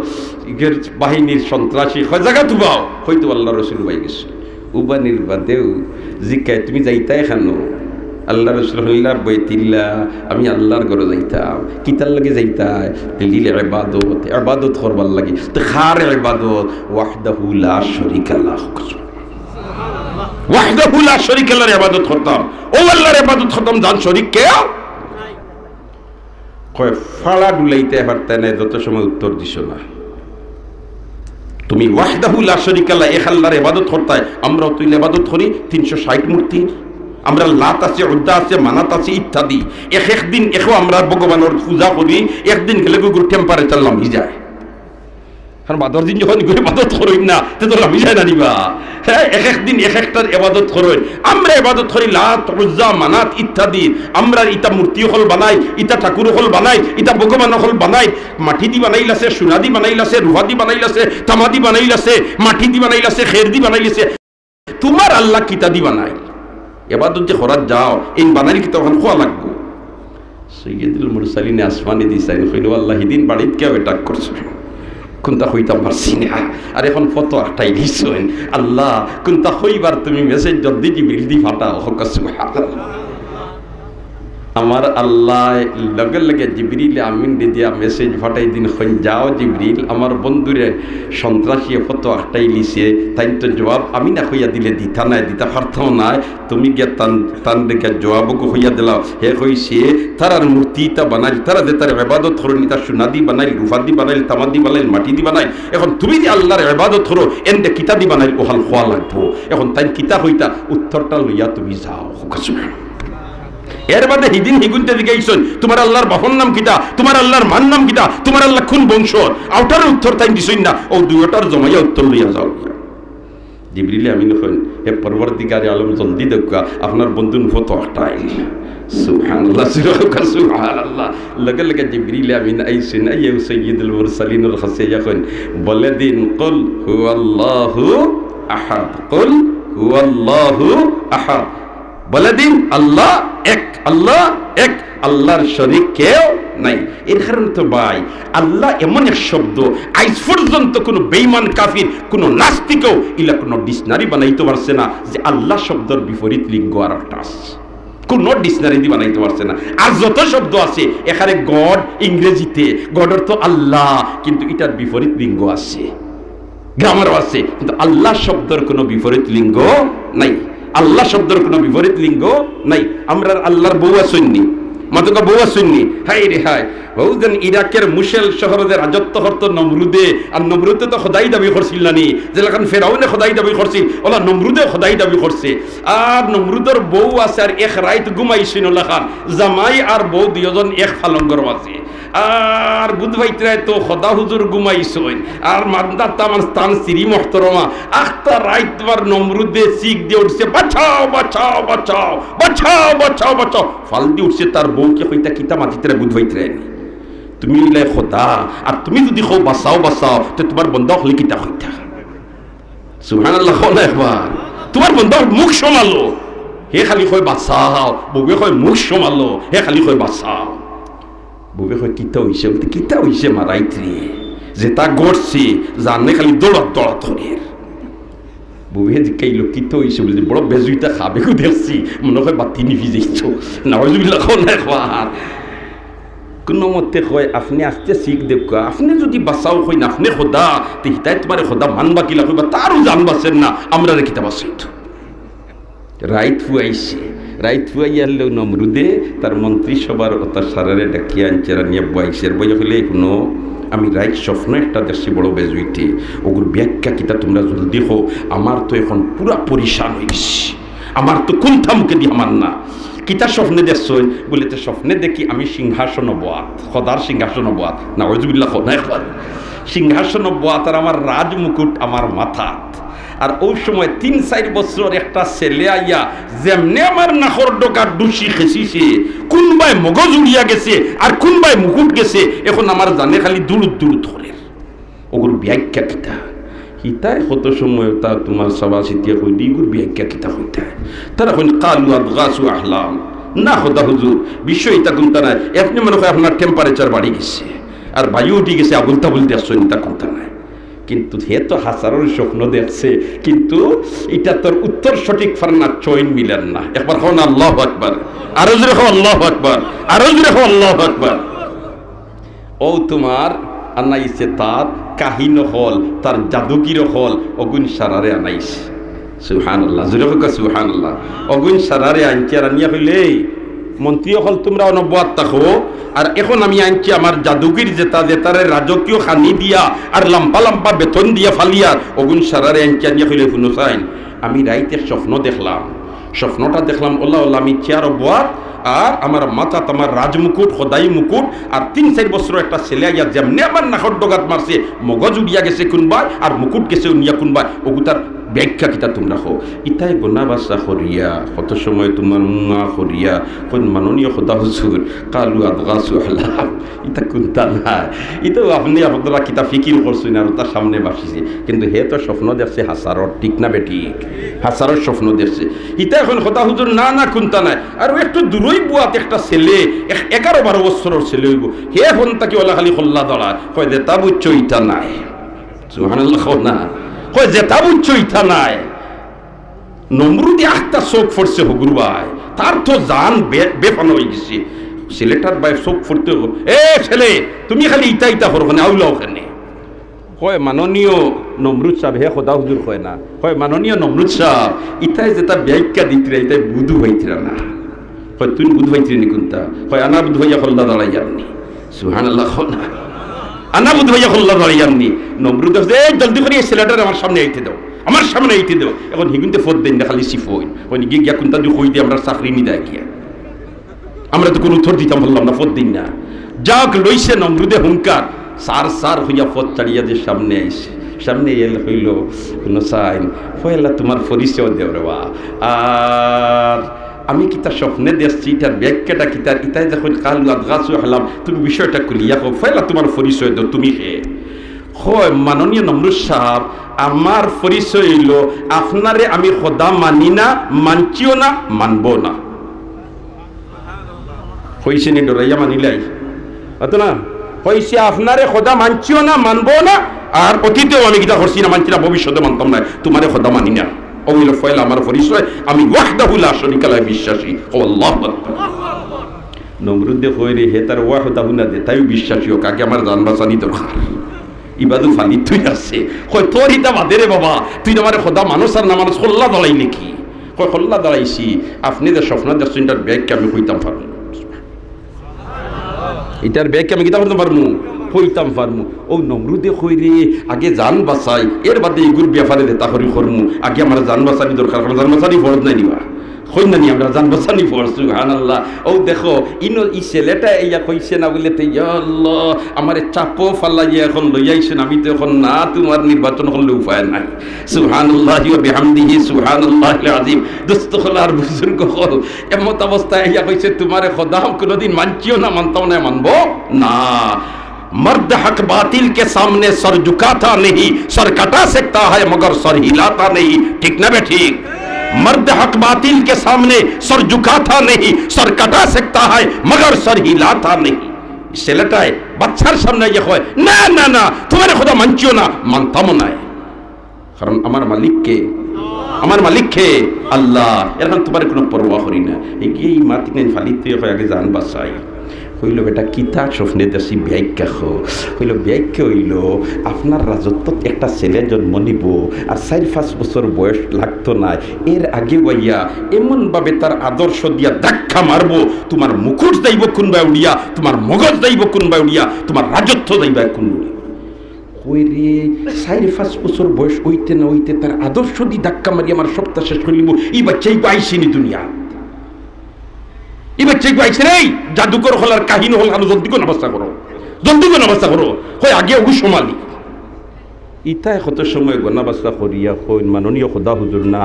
ইগের বাহিনীর সন্ত্রাসী, কয়, "জাগাত উবাও।" কইতে আল্লাহর রসুল উবাই গেছইন। উবানির বাদেউ জিকায়, "তুমি যাইতায় কানো?" আল্লাহর রসুল কইলা, "বয়তিল্লাহ, আমি আল্লাহর ঘরো যাইতাম।" "কিতার লাগি যাইতায়?" "লিল ইবাদত, ইবাদত করবার লাগি।" "তো কার ইবাদত?" "ওয়াহদাহু লা শরীকা লাহ।" "ওয়াহদাহু লা শরীকা লাহর ইবাদত করতাম।" অউ আল্লাহর ইবাদত করতাম, যান শরীক কেউ। কয়, "ফাড়া ডুলাইতায় পারতায় না, যত সময় উত্তর দিছো না। তুমি ওয়াহদাহু লা শরীকা লাহ, এক আল্লাহর ইবাদত করতায়, আমরাও তো ইলা ইবাদত করি তিনশো ষাইট মূর্তির। আমরার লাত আছে, উজ্জা আছে, মানাত আছে ইত্যাদি। এক এক দিন একো আমরা ভগবানর পূজা করি, একদিন গেলে গুগুর temperature লামি যায়।" কারণ বাদর দিন যখন ইগুরে ইবাদত করইন না, তে তো লামি যায় না নি বা। হ্যাঁ, এক এক দিন এক একটার ইবাদত করইন। আমরা ইবাদত করি লাত, উজ্জা, মানাত ইত্যাদি। আমরা ইতা মূর্তি অকল বানাই, ইতা ঠাকুর অকল বানাই, ইতা ভগবান অকল বানাই। মাটি দি বানাইল আছে, সোনা দি বানাইল আছে, রুফা দি বানাইল আছে, তামা দি বানাইল আছে, মাটি দি বানাইল আছে, খের দি বানাইল আছে। তুমার আল্লাহ কিতা দি বানাইল? ইবাদত যে করাত যাও, ইন বানাইল কিতা অখান কওয়া লাগবো। সৈয়দুল মুরসালিনে আসমানে দি চাইন, কইল, "আল্লাহ, হিদিন বাড়িত কিয়া attack করছো? কুনতা কইতাম পারছি না, আর এখন ফতো আটকাইলিছইন। আল্লাহ, কুনতা কইবার তুমি message জলদি জিবরিল দি ফাটাও।" কউক্কা সুবহানাল্লাহ। আমার আল্লায় লগে লগে জিবরিল আমিনরে দিয়া message ফাটাই দিন, কইন, "যাও জিবরিল, আমার বন্ধুরে সন্ত্রাসীয়ে ফতো আটকাইলিছে, তাইন তো জবাব আমি না কইয়া দিলে দিতা নায়, দিতা পারতাম নায়, তুমি গিয়া তান, তানরে গিয়া জবাবগু কইয়া দিলাও।" হে কইছে, "তারার মূর্তি ইতা বানাইল, তারা যেতার ইবাদত করইন, ইতা সোনা দি বানাইল, রুফা দি বানাইল, তামা দি বানাইল, মাটি দি বানাইল। এখন তুমি যে আল্লাহর ইবাদত করো, এনরে কিতা দি বানাইল, অখান কওয়া লাগবো। এখন তাইন কিতা কইতা, উত্তরটা লইয়া তুমি যাও।" কউক্কা সুবহানাল্লাহ। এর বাদে হিদিন হিগুনতে জিগাইছইন, "তুমার আল্লাহর বাপর নাম কিতা? তুমার আল্লাহর মার নাম কিতা? তুমার আল্লাহ কুন বংশর?" অউটার উত্তর তাইন দিছইন না, অউ দুইওটার জমাইয়া উত্তর লইয়া যাও। জিবরিল আমিন কইন, "হে পরওয়ারদিগারে আলম, জলদি দেউক্কা, আপনার বন্ধুর ফতো আটকাইল।" সুবহানাল্লাহ, সুবহানাল্লাহ। লগে লগে জিবরিল আমিন আইছইন, আইয়াউ সৈয়দুল মুরসালিনর কাছে আইয়া কইন, বলে দিন, "কুল হুয়াল্লাহু আহাদ, কুল হুয়াল্লাহু আহাদ।" বলে দিন, আল্লাহ এক, আল্লাহ এক, আল্লাহর শরিক কেউ নাই। এর কারণে তো ভাই, আল্লাহ এমন এক শব্দ, আইজ পর্যন্ত কুনু বেঈমান কাফির, কুনু নাস্তিকও ইলা কুনু dictionary বানাইতো পারছে না যে আল্লাহ শব্দর বিপরীত লিঙ্গ আর একটা আছে। কুনু dictionary দি বানাইতো পারছে না। আর যত শব্দ আছে, এখানে God ইংরেজিতে, God অর্থ আল্লাহ, কিন্তু ইটার বিপরীত লিঙ্গ আছে। Grammar-ও আছে, কিন্তু আল্লাহ শব্দর কুনু বিপরীত লিঙ্গ নাই। আল্লাহ শব্দর কুনু বিপরীত লিঙ্গ নাই। আমরার আল্লাহর বউ আছইন নি? মাতউক্কা, বউ আছইন নি? হায় রে হায়। অউ যেন ইরাকের মুসেল শহরো যে রাজত্ব করতো নমরুদে, আর নমরুদে তো খোদাই দাবি করছিল না নি? যেলাখান ফেরাউনে খোদাই দাবি করছিল, অউলা নমরুদে খোদাই দাবি করছে। আর নমরুদর বউ আছে, আর এক রাইত ঘুমাইছইন অলাখান, জামাই আর বউ দুইওজন এক পালঙ্গর মাঝে। আর বুধ ভাইত্রায় তো খোদা হুজুর ঘুমাইছইন, আর মান্দাতা আমার স্থান শ্রী মোহতরমা, আখতা রাইত বার নমরুদে চিক দিয়া উঠছে, "বাঁচাও, বাঁচাও, বাঁচাও, বাঁচাও, বাঁচাও, বাঁচাও।" ফাল দি উঠছে তার বউকে কইতা, "কিতা মাতিত্রায় বুধ ভাইত্রায় নি? তুমি অইলায় খোদা, আর তুমি যুদি কও বাঁচাও, বাঁচাও, তে তুমার বন্দা অকলে কিতা কইতা?" সুবহানাল্লাহ কও না একবার। তুমার বন্দা মুখ সামালো, হে খালি কয় বাঁচাও, বউয়ে কয় মুখ সামালো, হে খালি কয় বাঁচাও। বউয়ে কয়, "কিতা অইছে?" বলতে, "কিতা অইছে মা রাইত্রে? যেতা ঘটছে, জানে খালি দৌড়াত দৌড়াত করের।" বউয়ে জিকাইলো, "কিতা অইছে?" বলতে, "বড় বেজুইতা খাবেগু দেখছি, মনো কয় বাতি নিভি যাইতো।" নাউজুবিল্লাহ কও না একবার। কুনুমতে কয়, "আপনে আস্তে চিক দেউক্কা, আপনে যুদি বাঁচাও কইন, আপনে খোদা, তে হিতায় তুমারে খোদা মানবা কিলা কইবা, তারও জান বাঁচের না, আমরারে কিতা বাঁচাইতো?" রাইত ফুয়াইছে, রাইত ফুয়াইয়ার লগে নমরুদে তার মন্ত্রিসভার অতা সারারে ডাকিয়া আনছে, আর আনিয়া বওয়াইছে, আর বওয়াইয়া কইলে, "হুনো, আমি রাইত স্বপ্ন একটা দেখছি বড় বেজুইতে, অগুর ব্যাখ্যা কিতা তুমরা জলদি কও, আমার তো এখন পুরা পরিশান অইগেছি।" আমার তো কুন্তা মুখেদি হামার না। "কিতা স্বপ্নে দেখছইন?" বলে, "তে স্বপ্নে দেখি আমি সিংহাসন বওয়াত, খোদার সিংহাসন বওয়াত।" নাউজুবিল্লাহ কও না একবার। "সিংহাসন বওয়াত আর আমার রাজমুকুট আমার মাথাত। আর অউ সময় তিন চাইর বছরর একটা ছেলে আইয়া যেমনে আমার নাকর ডগাত ডুসি খেছিছে, কুনবায় মগজ উড়িয়া গেছে আর কুনবায় মুকুট গেছে, এখন আমার জানে খালি দুরুদ দুরুদ করের।" অগুর ব্যাখ্যা কিতা? হিতায় কত সময় তা তুমার সাবা সিতিয়া কই দি, "ইগুর ব্যাখ্যা কিতা কইতায়?" তারা কইন, "কালু আদগাসু আহলাম।" "না খোদা হুজুর, বিষয় ইতা কুন্তা নায়, আপনে মনো কয় আপনার temperature বাড়ি গেছে, আর বায়ু উঠি গেছে, আবুল তাবুল দেখছইন, ইতা কুন্তা নায়।" কিন্তু হে তো হাজারো স্বপ্ন দেখছে, কিন্তু ইতার উত্তর সঠিক ফারনা চইন মিলের না। একবার কও না আল্লাহু আকবার, আরো জোরে কও আল্লাহু আকবার, আরো জোরে কও আল্লাহু আকবার। অউ তুমার আনাইছে তার কাহিন অকল, তার জাদুগির অকল, অগুইন সারারে আনাইছে। সুবহানাল্লাহ, জোরে কউক্কা সুবহানাল্লাহ। অগুইন সারারে আনছে আর আনিয়া কইলে, "এই মন্ত্রী অকল তুমরা অনো বওয়াত থাকো, আর এখন আমি আনছি আমার জাদুগির যেতা, যেতারে রাজকীয় খানি দিয়া আর লাম্বা লাম্বা বেতন দিয়া ফালিয়ার, অগুইন সারারে আনছি।" আনিয়া কইলে, "হুনো চাইন, আমি রাইত এক স্বপ্ন দেখলাম, স্বপ্নটা দেখলাম অলা অলা আমি চেয়ারো বওয়াত, আর আমার মাথাত আমার রাজমুকুট, খোদাই মুকুট, আর তিন চাইর বছরর একটা ছেলে আইয়া যেমনে আমার নাকর ডগাত মারছে, মগজ উড়িয়া গেছে কুনবায়, আর মুকুট গেছে উনিয়া কুনবায়, অগুতার ব্যাখ্যা কিতা তুমরা কও?" ইতায় গনা বাছা করিয়া, কত সময় তুমার মুঙা করিয়া, কইন, "মাননীয় খোদা হুজুর, কালু আদগাসু আহলাম।" ইতা কুন্তা নায়। ইতা আপনে আপনারা কিতা ফিকির করছইন আর অতা সামনে বাসিছে। কিন্তু হে তো স্বপ্ন দেখছে হাজারর, ঠিক না বেঠিক? হাজারর স্বপ্ন দেখছে। ইতা এখন খোদা হুজুর, না, না, কুন্তা নায়। আর অউ একটু দূরই বওয়াত একটা ছেলে, এক-, এগারো বারো বছরর ছেলে অইবো। হে ফোন থাকি অলা খালি কল্লা দাড়ায়। কয়, "যেতা বুঝছো ইতা নায়।" সুবহানাল্লাহ কও না। কয়, "যেতা বুঝছো ইতা নায়।" নমরুদে আখতা চউখ পড়ছে হগুর বায়, তার তো জান বে-, বেফানা অইগেছে। ছেলেটার বায় চউখ পড়তে অইবো, "এ ছেলে, তুমি খালি ইতা ইতা করো কেনে, আউলাও কেনে?" কয়, "মাননীয় নমরুদ সাব," হে খোদা হুজুর কয় না, কয়, "মাননীয় নমরুদ সাব, ইতায় যেতা ব্যাখ্যা দিতরা, ইতায় বুধ ভাইতরা না।" কয়, "তুইন বুধ ভাইতরে নি কুন্তা?" কয়, "আনা বুধ ভাইয়া কল্লা দাড়াইয়ার নি।" সুবহানাল্লাহ কও না। "আনা বুধ ভাইয়া কল্লা দাড়াইয়ার নি।" নমরুদে কইছে, "এই জলদি করি এই ছেলেটারে আমার সামনে আইতে দেও, আমার সামনে আইতে দেও।" এখন হিগুনতে ফত দেইন না, খালি সিফইন। কইন, "গিয়া, গিয়া কুন্তা দি কই দি, আমরার চাকরি নি দেয় গিয়া। আমরা তো কুনু উত্তর দিতাম পারলাম না, ফত দেইন না।" যাউক, লইছে নমরুদে হুঙ্কার, সার সার অইয়া ফত ছাড়িয়া যে সামনে আইছে, সামনে আইয়া কইলো, "হুনো চাইন, পয়লা তুমার পরিচয় দেও রে বা, আর আমি কিতা স্বপ্নে দেখছি, ইতার ব্যাখ্যাটা কিতা?" ইতায় যখন, "কালু আদগাসু আহলাম, তুমি বিষয়টা খুলিয়া কও, পয়লা তুমার পরিচয় দেও, তুমি কে?" কয়, "মাননীয় নমরুদ সাব, আমার পরিচয় অইলো, আপনারে আমি খোদা মানি না, মানছিও না, মানবো না।" কইছে নি ডরাইয়া মানিলাই? অতো না? কইছে, "আপনারে খোদা মানছিও না, মানবো না, আর অতীতেও আমি কিতা করছি না, মানছি না, ভবিষ্যতে মানতাম না, তুমারে খোদা মানি না।" অউ অইলো পয়লা আমার পরিচয়, আমি ওয়াহদাহু লা শরীকা লাহ বিশ্বাসী। কও আল্লাহু আকবার। নমরুদে কয় রে, হে তার ওয়াহদাহু না দে, তাইও বিশ্বাসী অউক, আগে আমার জান বাচানি দরকার। ইবাদু ফালি তুই আছে। কয়, "তোর ইতা বাদে রে বাবা, তুই আমারে খোদা মানস আর না মানস, কল্লা দাড়াইলে কি?" কয়, "কল্লা দাড়াইছি, আপনে যে স্বপ্ন দেখছইন, ইতার ব্যাখ্যা আমি কইতাম পারমু। ইতার ব্যাখ্যা আমি কিতা করতাম পারমু? কইতাম পারমু।" অউ নমরুদে কয় রে, "আগে জান বাচাই, এর বাদে ইগুর ব্যাপারে যেতা করি করমু, আগে আমার জান বাচানি দরকার, কারণ জান বাচানি ফরজ নায় নি বা?" কইন না নি আমরা জান বাচানি পড়, সুবহানাল্লাহ। অউ দেখো, ইনো ই ছেলেটা ইয়া কইছে না বুলে তে, ইয়া আল্লাহ, আমারে চাপো ফালাইয়া এখন লইয়া আইছইন, আমি তো এখন না তুমার নির্বাচন করলে উপায় নাই। সুবহানাল্লাহি ওয়া বিহামদিহি, সুবহানাল্লাহিল আযীম। দোস্ত অকল আর বুজুর্গ অকল, এমত অবস্থায় ইয়া কইছে, তুমারে খোদা কুনুদিন মানছিও না, মানতাম না, মানবো না। مرد حق باطل کے سامنے سر جھکاتا نہیں، سر کٹا سکتا ہے مگر سر ہلاتا نہیں۔ ٹھیک نا بے ٹھیک؟ مرد حق باطل کے سامنے سر جھکاتا نہیں، سر کٹا سکتا ہے مگر سر ہلاتا نہیں۔ ছেলেটায় বাচ্চার সামনে গিয়া কয়, না, না, না, তুমারে খোদা মানছিও না, মানতামও নায়। কারণ আমার মালিক কে? আমার মালিক কে? আল্লাহ। এর কারণে তুমারে কুনু পরোয়া করি না। এগিয়ে ই মাতিক নাই ফালিত অইয়া কয়, আগে জান বাচাই। কইলো, বেটা, কিতা স্বপ্নে দেখছি ব্যাখ্যা কও। কইলো, ব্যাখ্যা অইলো, আপনার রাজত্বত একটা ছেলে জন্ম নিবো, আর চাইর পাঁচ বছর বয়স লাগতো নায়, এর আগে আইয়া এমন ভাবে তার আদর্শ দিয়া ধাক্কা মারবো, তুমার মুকুট যাইবো কুনবায় উড়িয়া, তুমার মগজ যাইবো কুনবায় উড়িয়া, তুমার রাজত্ব যাইবো কুনবায় উড়িয়া। কই রে, চাইর পাঁচ বছর বয়স অইতে না অইতে তার আদর্শ দি ধাক্কা মারি আমার সবটা শেষ করি দিবো। ই বাচ্চা ইগু আইছে নি দুনিয়াত? ই বাচ্চা ইগু আইছে রে? জাদুকর অকল আর কাহিন অকল খানো জলদি গনা বাচ্চা করো, জলদি গনা বাচ্চা করো। কই আগে অগু সমালি। ইতায় কত সময় গনা বাচ্চা করিয়া কইন, মাননীয় খোদা হুজুর না,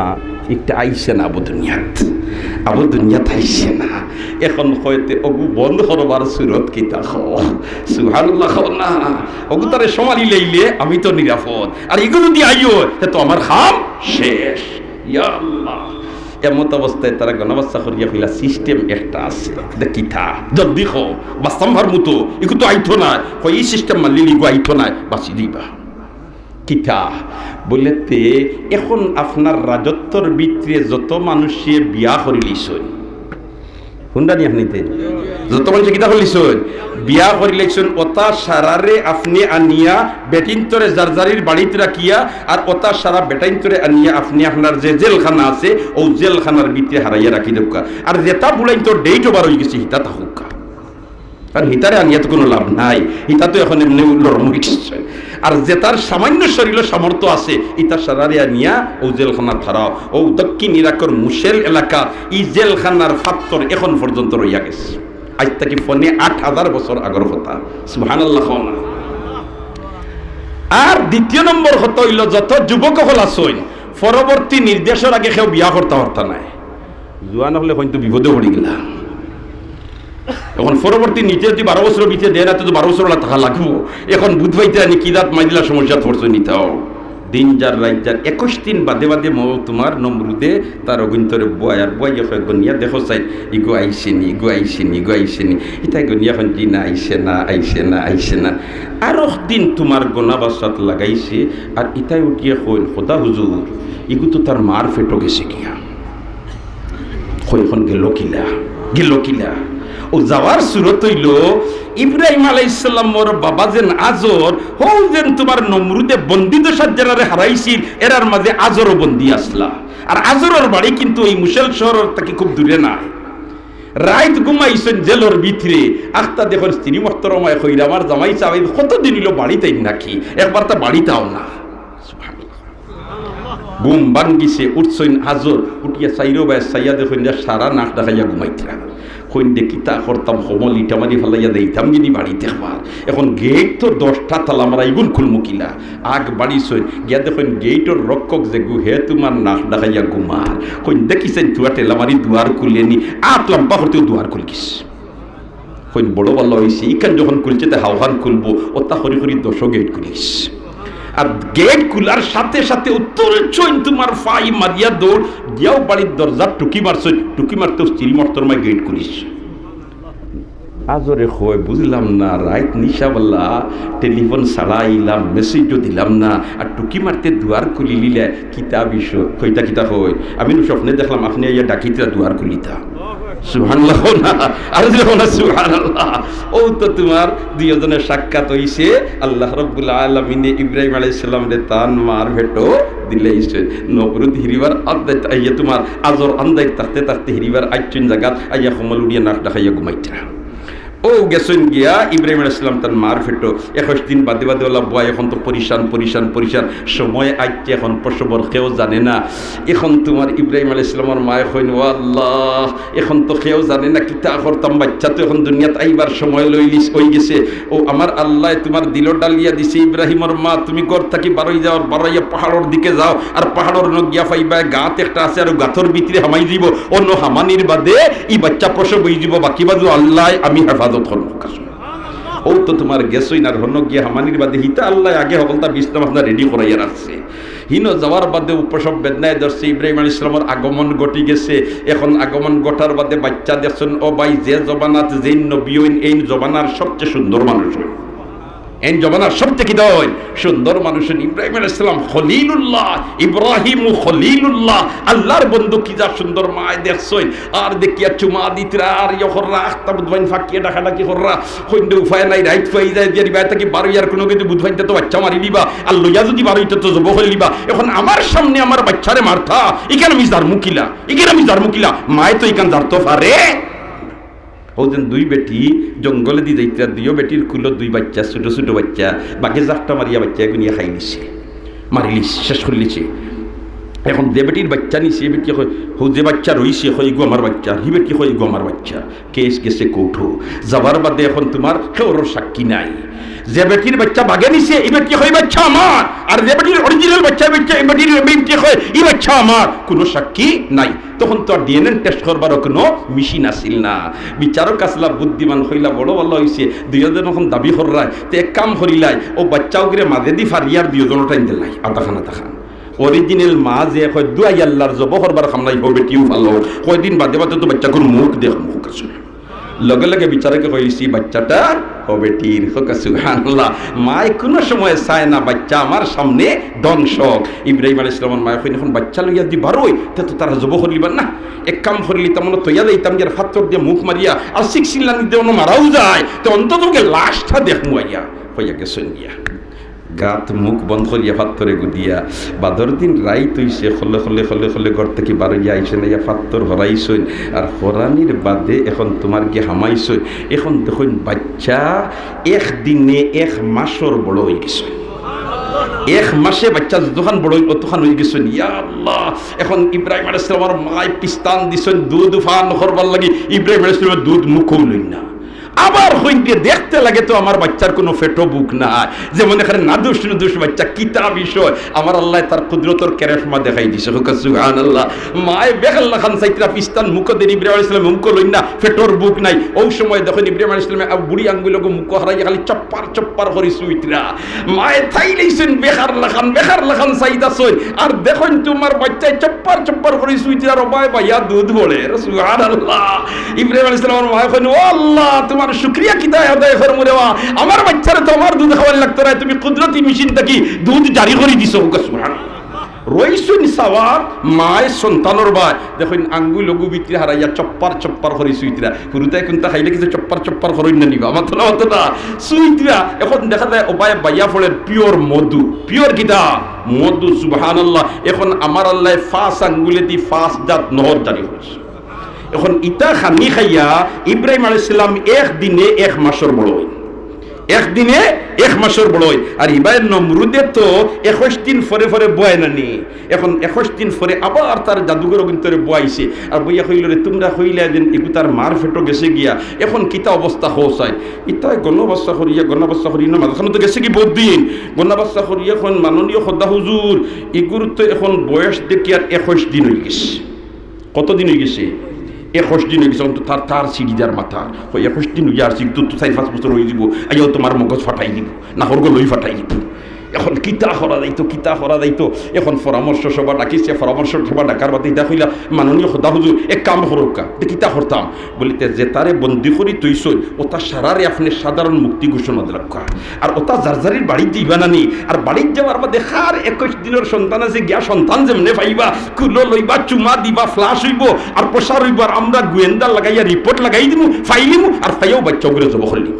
ইটা আইছে না আবু দুনিয়াত, আবু দুনিয়াত আইছে না। এখন কইতে অগু বন্ধ করবার সুরত কিতা কও? সুবহানাল্লাহ কও না। অগু তারে সমালি লাইলে আমি তো নিরাপদ। আর ইগু যুদি আইও, তে তো আমার কাম শেষ। ইয়া আল্লাহ। এমত অবস্থায় তারা গনা বাচ্চা করিয়া কইলা, সিস্টেম একটা আছে। দে কিতা? জলদি কও, বাচতাম পারমু তো, ইগু তো আইতো নায়। কই, ই সিস্টেম মানলে ইগু আইতো নায়, বাচি দিবা। কিতা? বুলে তে, এখন আপনার রাজত্বর ভিতরে যত মানুষে বিয়া করিলিছইন, হুনরা নি আপনে তে? যত মানুষে কিতা করিলিছইন? বিয়া করিলিছইন, অতা সারারে আপনে আনিয়া বেটিন্তরে যার যারির বাড়িত রাখিয়া, আর অতা সারা বেটাইন্তরে আনিয়া আপনে আপনার যে জেলখানা আছে, অউ জেলখানার ভিতরে হারাইয়া রাখি দেউক্কা। আর যেতা বুড়াইন্তর date over অইগেছে, হিতা থাকুক্কা। কারণ হিতারে আনিয়া তো কুনু লাভ নাই, হিতা তো এখন এমনেউ লরম অইগেছে। আর যেতার সামান্য শরীলো সামর্থ্য আছে, ইতা সারারে আনিয়া অউ জেলখানাত হারাও। অউ দক্ষিণ ইরাকর মুসেল এলাকাত ই জেলখানার ফাত্তর এখন পর্যন্ত রইয়া গেছে। আইজ থাকি পৌনে আট হাজার বছর আগর কথা। সুবহানাল্লাহ কও না। আর দ্বিতীয় নম্বর কথা অইলো, যত যুবক অকল আছইন, পরবর্তী নির্দেশর আগে কেউ বিয়া করতা পারতা নায়। জুয়ান অকলে কইন তো বিপদে পড়ি গেলা। এখন পরবর্তী নির্দেশ যুদি বারো বছরর ভিতরে দেয় না, তে তো বারো বছর অলা থাকা লাগবো। এখন বুঝবাইতে আনি কি জাত মাইদিলা সমস্যাত পড়ছইন ইতাও। দিন যার রাইত যার, একুশ দিন বাদে বাদে ম-, তুমার নমরুদে তার অগুইন্তরে বওয়ায় আর বওয়াইয়া কয়, গনিয়া দেখো চাই, ইগু আইছে নি, ইগু আইছে নি, ইগু আইছে নি। ইতায় গনিয়া কইন, জি না, আইছে না, আইছে না, আইছে না। আরক দিন তুমার গনা বাচাত লাগাইছে, আর ইতায় উঠিয়া কইন, খোদা হুজুর, ইগু তো তার মার পেটো গেছে গিয়া। কই, এখন গেল কিলা? গেল কিলা? অউ যাওয়ার সুরত অইলো, ইব্রাহিম আলাইহিস সালামর বাবা যেন আজর, হউ যেন তুমার নমরুদে বন্দি দশাত যেরারে হারাইছিল, এরার মাঝে আজরও বন্দি আছলা। আর আজরর বাড়ি কিন্তু অউ মুসেল শহরর থাকি খুব দূরে নায়। রাইত ঘুমাইছইন জেলর ভিতরে, আখতা দেখইন স্ত্রী মোহতরমায় কইরা, আমার জামাই সাব কতদিন অইলো বাড়িত আইন নাকি, একবার তা বাড়িত আও না। সুবহানাল্লাহ। ঘুম ভাঙ্গিছে, উঠছইন আজর, উঠিয়া চাইরোবায় চাইয়া দেখইন যে সারা নাক ডাকাইয়া ঘুমাইতরা। কইন দে কিতা করতাম, কমল ইটা মারি ফালাইয়া যাইতাম গিনি বাড়িত একবার। এখন গেইট তো দশটা তালা মারা, ইগুন খুলমু কিলা? আগ বাড়িছইন, গিয়া দেখইন গেইটর রক্ষক যেগু, হে তুমার নাক ডাকাইয়া ঘুমার। কইন দেখিছইন তুয়া ঠেলা মারি দুয়ার খুলেনি, আত লাম্বা করতেউ দুয়ার খুলিগেছে। কইন, বড় ভালা অইছে, ইখান যখন খুলছে, তে হাওখান খুলবো। অতা করি করি দশো গেইট খুলিগেছে। আর গেইট খুলার সাথে সাথে উত্তর চইন তুমার ফাই মারিয়া দৌড়, গিয়াউ বাড়ির দরজাত টুকি মারছইন, টুকি মারতেউ স্ত্রী মোহতরমায় গেইট খুলিছে। আজরে কয়, বুঝলাম না, রাইত নিশাবালা, টেলিফোন ছাড়া আইলাম, মেসেজও দিলাম না, আর টুকি মারতে দুয়ার খুলিলিলা, কিতা বিষয়? কইতা কিতা কই? আমি নু স্বপ্নে দেখলাম, আপনে আইয়া ডাকিতরা দুয়ার খুলিতা। সুবহানাল্লাহ কও না, আর জোরে কও না, সুবহানাল্লাহ। অউ তো তুমার দুইওজনর সাক্ষাৎ অইছে, আল্লাহ রাব্বুল আলামিনে ইব্রাহিম আলাইহিস সালামরে তান মার পেটো দিলাইছইন। নমরুদ হিরিবার আন্দাইত আইয়া তুমার আজর আন্দাইত থাকতে থাকতে হিরিবার আইছইন জাগাত আইয়া কমল উড়িয়া নাক ডাকাইয়া ঘুমাইতরা। ও গেছইন গিয়া ইব্রাহিম আলাইহিস সালাম তান মার পেটো। একুশ দিন বাদে বাদে অলা বয়, এখন তো পরিশান, পরিশান, পরিশান। সময় আইছে, এখন প্রসবর, কেউ জানে না। এখন তুমার ইব্রাহিম আলাইহিস সালামর মায়ে কইন, "ও আল্লাহ, এখন তো কেউ জানে না কিতা করতাম, বাইচ্চা তো এখন দুনিয়াত আইবার সময় লইলিস, অইগেছে। ও আমার আল্লায় তুমার দিলো ডালিয়া দিছে, ইব্রাহিমর মা, তুমি ঘর থাকি বারই যাও, বারইয়া পাহাড়র দিকে যাও, আর পাহাড়র নু গিয়া পাইবায় গাত একটা আছে, আর গাতর ভিতরে হামাই যিবো, অনো হামানির বাদে ই বাইচ্চা প্রসব অইযিবো, বাকি বাদে আল্লায় আমি হেফাজত করমু।" ও তো তুমার গেছইন, আর হনো গিয়া হামানির বাদে হিতা আল্লায় আগে হকলতা বিছনা বাছনা ready করাইয়া রাখছে। হিনো যাওয়ার বাদে প্রসব বেদনায় ধরছে, ইব্রাহিম আলাইহিস সালামর আগমন ঘটি গেছে। এখন আগমন ঘটার বাদে বাইচ্চা দেখছইন, ও ভাই, যে জমানাত যেইন নবী অইন, এইন জমানার সবচেয়ে সুন্দর মানুষ অইন। এইন জমানার সবচেয়ে কিতা অইন? সুন্দর মানুষ অইন। ইব্রাহিম আলাইহিস সালাম খলিলুল্লাহ, ইব্রাহিমু খলিলুল্লাহ, আল্লাহর বন্ধু, কি যা সুন্দর। মায় দেখছইন, আর দেখিয়া চুমা দিতরা, আর ইয়ে কররা, আখতা বুধবাইন ফাকিয়ে ডাকাডাকি কররা, কইন দে উপায় নাই, রাইত ফুয়াই যায়, দিয়া রিবায় থাকি বারইয়ার কুনু গেদি বুধবাইনতে তো বাইচ্চা মারিলিবা, আর লইয়া যুদি বারইতে তো জবো করিলিবা। এখন আমার সামনে আমার বাইচ্চারে মারতা, ইখান আমি জারমু কিলা, ইখান আমি জারমু কিলা, মায় তো ইখান জারতো পারে। অউ যেন দুই বেটি জঙ্গলেদি যাইতরা, দুইও বেটির কুলো দুই বাইচ্চা, ছুটো ছুটো বাইচ্চা, বাঘে জাপটা মারিয়া বাইচ্চা এগুনিয়া খাইলিছে, মারিলিছে, শেষ করিলিছে। এখন যে বেটির বাইচ্চা নিছে, ই বেটিয়ে কয়, হউ যে বাইচ্চা রইছে, কয়, "ইগু আমার বাইচ্চা", হি বেটিয়ে কয়, "ইগু আমার বাইচ্চা।" কেস গেছে কোর্টো। যাবার বাদে এখন তুমার কেউরর সাক্ষী নাই। যে বেটির বাইচ্চা বাঘে নিছে, ই বেটিয়ে কয়, "ই বাইচ্চা আমার।" আর যে বেটির original বাইচ্চা, ই বাইচ্চা, ই বেটির, ই বেটিয়ে কয়, "ই বাইচ্চা আমার।" কুনু সাক্ষী নাই। তখন তো আর DNA test করবার কুনু মেশিন আছিল না। বিচারক আছলা বুদ্ধিমান, কইলা, "বড় ভালা অইছে, দুইওজনে যখন দাবি কররায়, তে এক কাম করিলাই, অউ বাইচ্চা অগুরে মাজেদি ফারিয়ার দুইওজনর টাইন দিলাই, আধাখান আধাখান।" Original মা যে কয়, "দুয়াই আল্লাহর, জবো করবার কাম নাই, হউ বেটিউ ভালা অউক, কয়দিন বাদে বাদে তো বাইচ্চাগুর মুখ দেখমু।" লগে লগে বিচারকে কইলিছে, "বাইচ্চাটা হউ বেটির।" কউক্কা সুবহানাল্লাহ। মায় কুনু সময় চায় না বাইচ্চা আমার সামনে ধ্বংস অউক। ইব্রাহিম আলাইহিস সালামর মায় কইন, "এখন বাইচ্চা লইয়া যুদি বারই, তে তো তারা জবো করিলিবা না। এক কাম করিলিতাম, অনো থইয়া যাইতাম, গিয়া ফাত্তর দিয়া মুখ মারিয়া, আর six line দিয়া অনো মারাও যায়, তে অন্তত অউকে লাশটা দেখমু আইয়া।" কইয়া গেছইন গিয়া। গাত মুখ বন্ধ করিয়া ফাত্তরে গুদিয়া। বাদর দিন রাইত অইছে, খলে খলে খলে খলে ঘর থাকি বারইয়া আইছইন, আইয়া ফাত্তর হরাইছইন। আর হরানির বাদে এখন তুমার গিয়া হামাইছইন। এখন দেখইন বাইচ্চা এক দিনে এক মাসর বড় অইগেছইন। এক মাসে বাইচ্চা যতখান বড় অইন, অতখান অইগেছইন। ইয়া আল্লাহ! এখন ইব্রাহিম আলাইহিস সালামর মায় পিস্তান দিছইন দুধ পান করবার লাগি। ইব্রাহিম আলাইহিস সালামে দুধ মুখো লইন না। আবার কইন যে, "দেখতে লাগে তো আমার বাইচ্চার কুনু পেটো ভুক নাই।" যেমন এখানে নাদুস নুদুস বাইচ্চা, কিতা বিষয়? আমার আল্লায় তার কুদরতর কেরেশমা দেখাই দিছে। কউক্কা সুবহানাল্লাহ। মায় বেকার লাখান চাইতরা, পিস্তান মুখো দেইন, ইব্রাহিম আলাইহিস সালামে মুখো লইন না, পেটর ভুক নাই। অউ সময় দেখইন ইব্রাহিম আলাইহিস সালামে আ-, বুড়ি আঙ্গুলগু মুখো হারাইয়া খালি চপ্পার চপ্পার করি চুইতরা। মায় তাইলাইছইন বেকার লাখান, বেকার লাখান চাইতাছইন। আর দেখইন তুমার বাইচ্চায় চপ্পার চপ্পার করি চুইতরা, আর অবায় বাইয়া দুধ পড়ের। সুবহানাল্লাহ। ইব্রাহিম আলাইহিস সালামর মায় কইন, "ও আল্লাহ, তুমার শুকরিয়া কিতা আদায় করমু রে বা? আমার বাইচ্চারে তো আমার দুধ খাওয়ানি লাগতো নায়, তুমি কুদরতি মেশিন থাকি দুধ জারি করি দিছো।" কউক্কা সুবহানাল্লাহ। রইছইন চাওয়াত, মায় সন্তানর বায়। দেখইন আঙ্গুলগু ভিতরে হারাইয়া চপ্পার চপ্পার করি চুইতরা। হুরুতায় কুন্তা খাইলে কিছু চপ্পার চপ্পার করইন না নি বা? মাতো না, মাতো না। চুইতরা। এখন দেখা যায় অবায় বাইয়া পড়ের pure মধু। Pure কিতা? মধু, সুবহানাল্লাহ। এখন আমার আল্লায় পাঁচ আঙ্গুলেদি পাঁচ জাত নহর জারি করছে। এখন ইতা খানি খাইয়া ইব্রাহিম আলাইহিস সালাম এক দিনে এক মাসর বড় অইন। এক দিনে এক মাসর বড় অইন। আর ইবায় নমরুদে তো একুশ দিন পরে পরে বয় না নি। এখন একুশ দিন পরে আবার তার জাদুঘর অগুইন্তরে বওয়াইছে। আর বইয়া কইলো, "রে, তুমরা কইলা যেন ইগু তার মার পেটো গেছে গিয়া, এখন কিতা অবস্থা কও চাই?" ইতায় গণবাচ্চা করিয়া, গণবাচ্চা করিয়া, না, মাঝখানো তো গেছে গি বউত দিন। গণবাচ্চা করিয়া কইন, "মাননীয় খোদা হুজুর, ইগুর তো এখন বয়স দেখি আর একুশ দিন অইগেছে।" কত দিন অইগেছে? একুশ দিন অইগেছে। অখন তো তার, তার সিঁড়িদার মাথা। কয়, "একুশ দিন অইয়া আর সিঁড়ি তো, তো চাইর পাঁচ বছর অইযিবো। আইয়াও তুমার মগজ ফাটাই দিবো, না হরগো লই ফাটাই দিবো।" এখন কিতা করা যাইতো, কিতা করা যাইতো? এখন পরামর্শ সভা ডাকিছে, পরামর্শ সভা ডাকার বাদে ইতা কইলা, "মাননীয় খোদা হুজুর, এক কাম করউক্কা।" তে কিতা করতাম? বলিতে, "যেতারে বন্দি করি থইছইন, ওতা সারারে আপনে সাধারণ মুক্তি ঘোষণা দিলাউক্কা। আর ওতা যার যারির বাড়িত দিবা না নি, আর বাড়িত যাওয়ার বাদে কার একুশ দিনর সন্তান আছে, গিয়া সন্তান যেমনে পাইবা, কুলো লইবা, চুমা দিবা, flush অইবো, আর প্রসার অইবো, আর আমরা গোয়েন্দা লাগাইয়া report লাগাই দিমু, ফাইলিমু, আর ফাইয়াও বাইচ্চা অগুরে জবো করিলিমু।"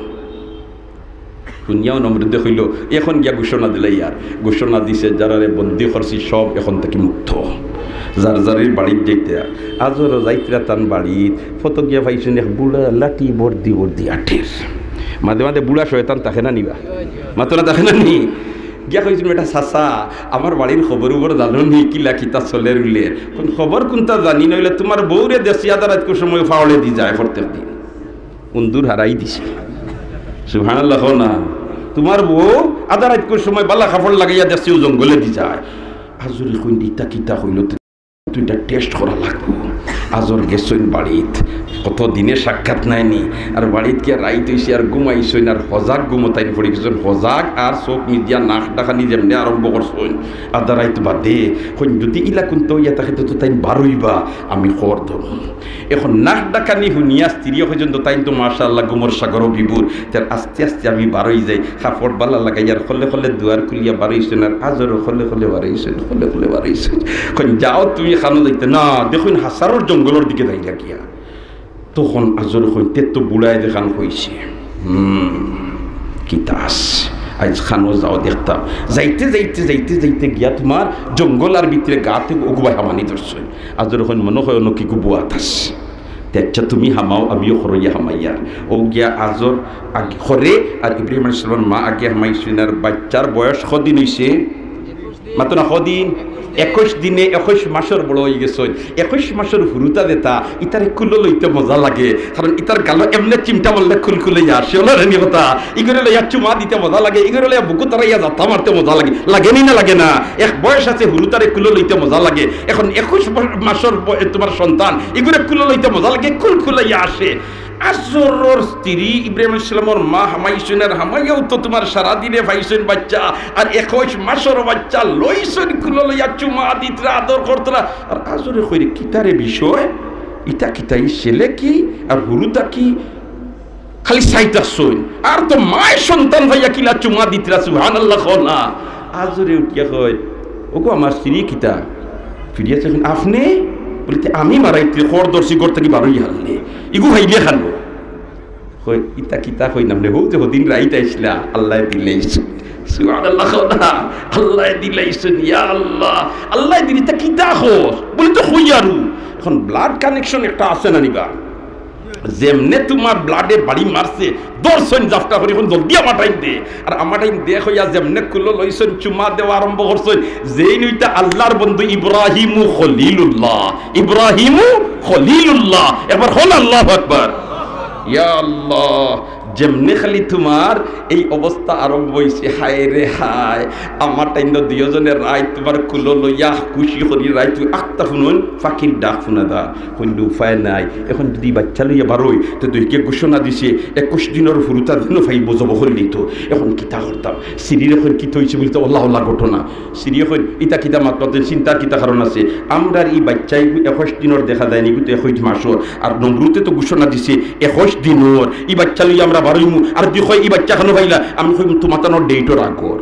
হুনিয়াও নমরুদে কইলো, "এখন গিয়া ঘোষণা দিলাইয়ার।" ঘোষণা দিছে, "যারারে বন্দি করছি সব এখন থাকি মুক্ত।" যার যারির বাড়িত যাইতা, আজরও যাইতরা তান বাড়িত, ফতো গিয়া পাইছইন এক বুড়া লাঠি বর্দি বর্দি আটের। মাঝে মাঝে বুড়া শয়তান থাকে না নি বা? মাতো না, থাকে না নি? গিয়া কইছইন, "বেটা চাচা, আমার বাড়ির খবর উবর জানো নি? কিলা কিতা চলের উলের?" কইন, "খবর কুনতা জানি না, অইলে তুমার বউরে দেখছি আধা রাইতকুর সময় ফাওড়ে দি যায় প্রত্যেক দিন। উন্দুর হারাই দিছে।" সুবহানাল্লাহ কও না। "তুমার বউ আধা রাইতকুর সময় বালা কাপড় লাগাইয়া দেখছি ও জঙ্গলে দি যায়।" আজরে কইন, "ইতা কিতা কইলো?" তো ইটা test করা লাগবো। আজর গেছইন বাড়িত, কত দিনে সাক্ষাৎ নাইনি, আর বাড়িত গিয়া রাইত অইছে আর ঘুমাইছইন, আর হজাক ঘুমো তাইন পড়ি গেছইন, হজাক আর চউখ মিজিয়া নাক ডাকানি যেমনে আরম্ভ করছইন, আধা রাইত বাদে কইন, "যুদি ইলা কুনতা অইয়া থাকে তো, তো তাইন বারইবা, আমি খবর ধরমু।" এখন নাক ডাকানি হুনিয়া স্ত্রীয়ে কইছইন তো, "তাইন তো মাশাআল্লাহ ঘুমর সাগরো বিভোর।" তার আস্তে আস্তে আমি বারই যাই, কাপড় বালা লাগাইয়ার খলে খলে দুয়ার খুলিয়া বারইছইন, আর আজরও খলে খলে বারইছইন, খলে খলে বারইছইন। কইন, "যাও তুমি খানো যাইতে।" "না, দেখইন হাসারর জঙ্গলর দিকে যাইরা গিয়া।" তখন আজর কইন, "তে তো বুড়ায় যেখান কইছে, হুম, কিতা আছে, আইজ খানো যাও দেখতাম।" যাইতে যাইতে যাইতে যাইতে গিয়া তুমার জঙ্গলর ভিতরে গাতে অগুবায় হামানি ধরছইন। আজর কইন, "মনো অয় অনো কিগু বুয়াত আছে।" "তে আচ্ছা, তুমি হামাও, আমিও খরইয়া হামাইয়ার।" অউ গিয়া আজর আগে খরে, আর ইব্রাহিম আলাইহিস সালামর মা আগে হামাইছইন। আর বাইচ্চার বয়স কদিন অইছে? মাতো না, কদিন? একুশ দিনে, একুশ মাসর বড় অই গেছইন। একুশ মাসর হুরুতা যেটা, ইতারে কুলো লইতে মজা লাগে, কারণ ইতার গালো এমনে চিমটা মারলে খুলখুলে ইয়া আসে, অলা নি কথা। ইগুরে লইয়া চুমা দিতে মজা লাগে, ইগুরে লইয়া বুকু তাড়াইয়া জাতা মারতে মজা লাগে, লাগে নি না লাগে না? এক বয়স আছে, হুরুতারে কুলো লইতে মজা লাগে। এখন একুশ মাসর ব-, তুমার সন্তান, ইগুরে কুলো লইতে মজা লাগে, খুলখুলাইয়া আসে। আজরর স্ত্রী ইব্রাহিম আলাইহিস সালামর মা হামাইছইন, আর হামাইয়াও তো তুমার সারা দিনে পাইছইন বাইচ্চা, আর একুশ মাসর বাইচ্চা লইছইন কুলো লইয়া চুমা দিতরা, আদর করতরা। আর আজরে কইরে, "কিতারে বিষয়? ইতা কিতা, ই ছেলে কি আর হুরুতা কি?" খালি চাইতাছইন। আর তো মায় সন্তান পাইয়া কিলা চুমা দিতরা, সুবহানাল্লাহ কও না। আজরে উঠিয়া কয়, "ওগো আমার স্ত্রী কিতা?" ফিরিয়া চাইছইন, "আপনে?" বলে, "তে আমি মারাইতে খর ধরছি, ঘর থাকি বারই হারলে। ইগু খাইলে খালো।" কয়, "ইতা কিতা কইন আপনে? হউ যে হদিন রাইত আইছলা, আল্লায় দিলাইছইন।" সুবহানাল্লাহ কও না। আল্লায় দিলাইছইন, ইয়া আল্লাহ। আল্লায় দিলে ইতা কিতা কও? বলে, "তো কই আরু।" এখন blood connection একটা আছে না নি বা? যেমনে তুমার blood-এ বাড়ি মারছে, ধরছইন জাপটা করি, কইন, "জলদি আমাটাইন দে।" আর আমাটাইন দে কইয়া যেমনে কুলো লইছইন, চুমা দেওয়া আরম্ভ করছইন, যেইন অইতা আল্লাহর বন্ধু ইব্রাহিমু খলিলুল্লাহ, ইব্রাহিমু খলিলুল্লাহ। একবার কও না আল্লাহু আকবার। ইয়া আল্লাহ, যেমনে খালি তুমার এই অবস্থা আরম্ভ অইছে, হায় রে হায়, আমাটাইন তো দুইওজনে রাইত তুমার কুলো লইয়া খুশি করি রাইত আখতা হুনইন, পাখির ডাক হুনা যার। কইন উপায় নাই, এখন যুদি বাইচ্চা লইয়া বারই, তে দুইকে ঘোষণা দিছে, একুশ দিনর হুরুতা যেন পাইবো, জবো করিলিতো। এখন কিতা করতাম? স্ত্রীরে কইন কিতা অইছে? বলে, "তো অলা অলা ঘটনা।" স্ত্রীয়ে কইন, "ইতা কিতা মাত মাতইন, চিন্তার কিতা কারণ আছে? আমরার ই বাইচ্চা ইগু একুশ দিনর দেখা যায়নি, ইগু তো একুশ মাসর। আর নমরুদে তো ঘোষণা দিছে একুশ দিনর, ই বাইচ্চা লইয়া আমরা বারইমু। আর যুদি কয় ই বাইচ্চা খানো পাইলা, আমি কইমু তুমার তানোর date-র আগর।"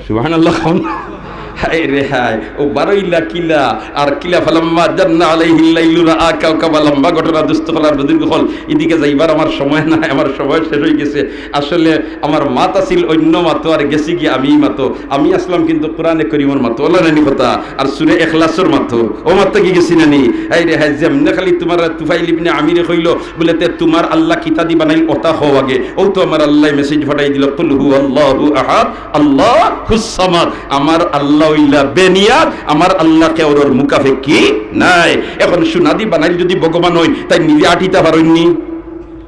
সুবহানাল্লাহ কও না। হায় রে হায়, অউ বারইলা কিলা, আর কিলা, "ফালাম্মা জান্না আলাইহিল লাইলু রাআ কাওকাবা।" লম্বা ঘটনা, দুস্ত অকল আর বুজুর্গ অকল, ইদিকে যাইবার আমার সময় নাই, আমার সময় শেষ অই গেছে। আসলে আমার মাত আছিল অইন্য মাতো, আর গেছি গিয়া আমি মাতো। আমি আছলাম কিন্তু কোরআনে করিমর মাতো, অলা নানি কথা, আর সুরে এখলাসর মাতো, অউ মাত থাকি গেছি নানি। হায় রে হায়, যেমনে খালি তুমার তুফাইল ইবনে আমিরে কইলো, বলে, "তে তুমার আল্লাহ কিতাদি বানাইল, অতা কও আগে।" অউ তো আমার আল্লায় message পাঠাই দিলো, "কুল হুয়াল্লাহু আহাদ, আল্লাহুস সামাদ।" আমার আল্লাহ অইলা বেনিয়াদ, আমার আল্লাহ কেউরর মুখাপেক্ষী নায়। এখন সুনাদি বানাইল যুদি ভগবান অইন, তাইন নিজে আটিতা পারইননি?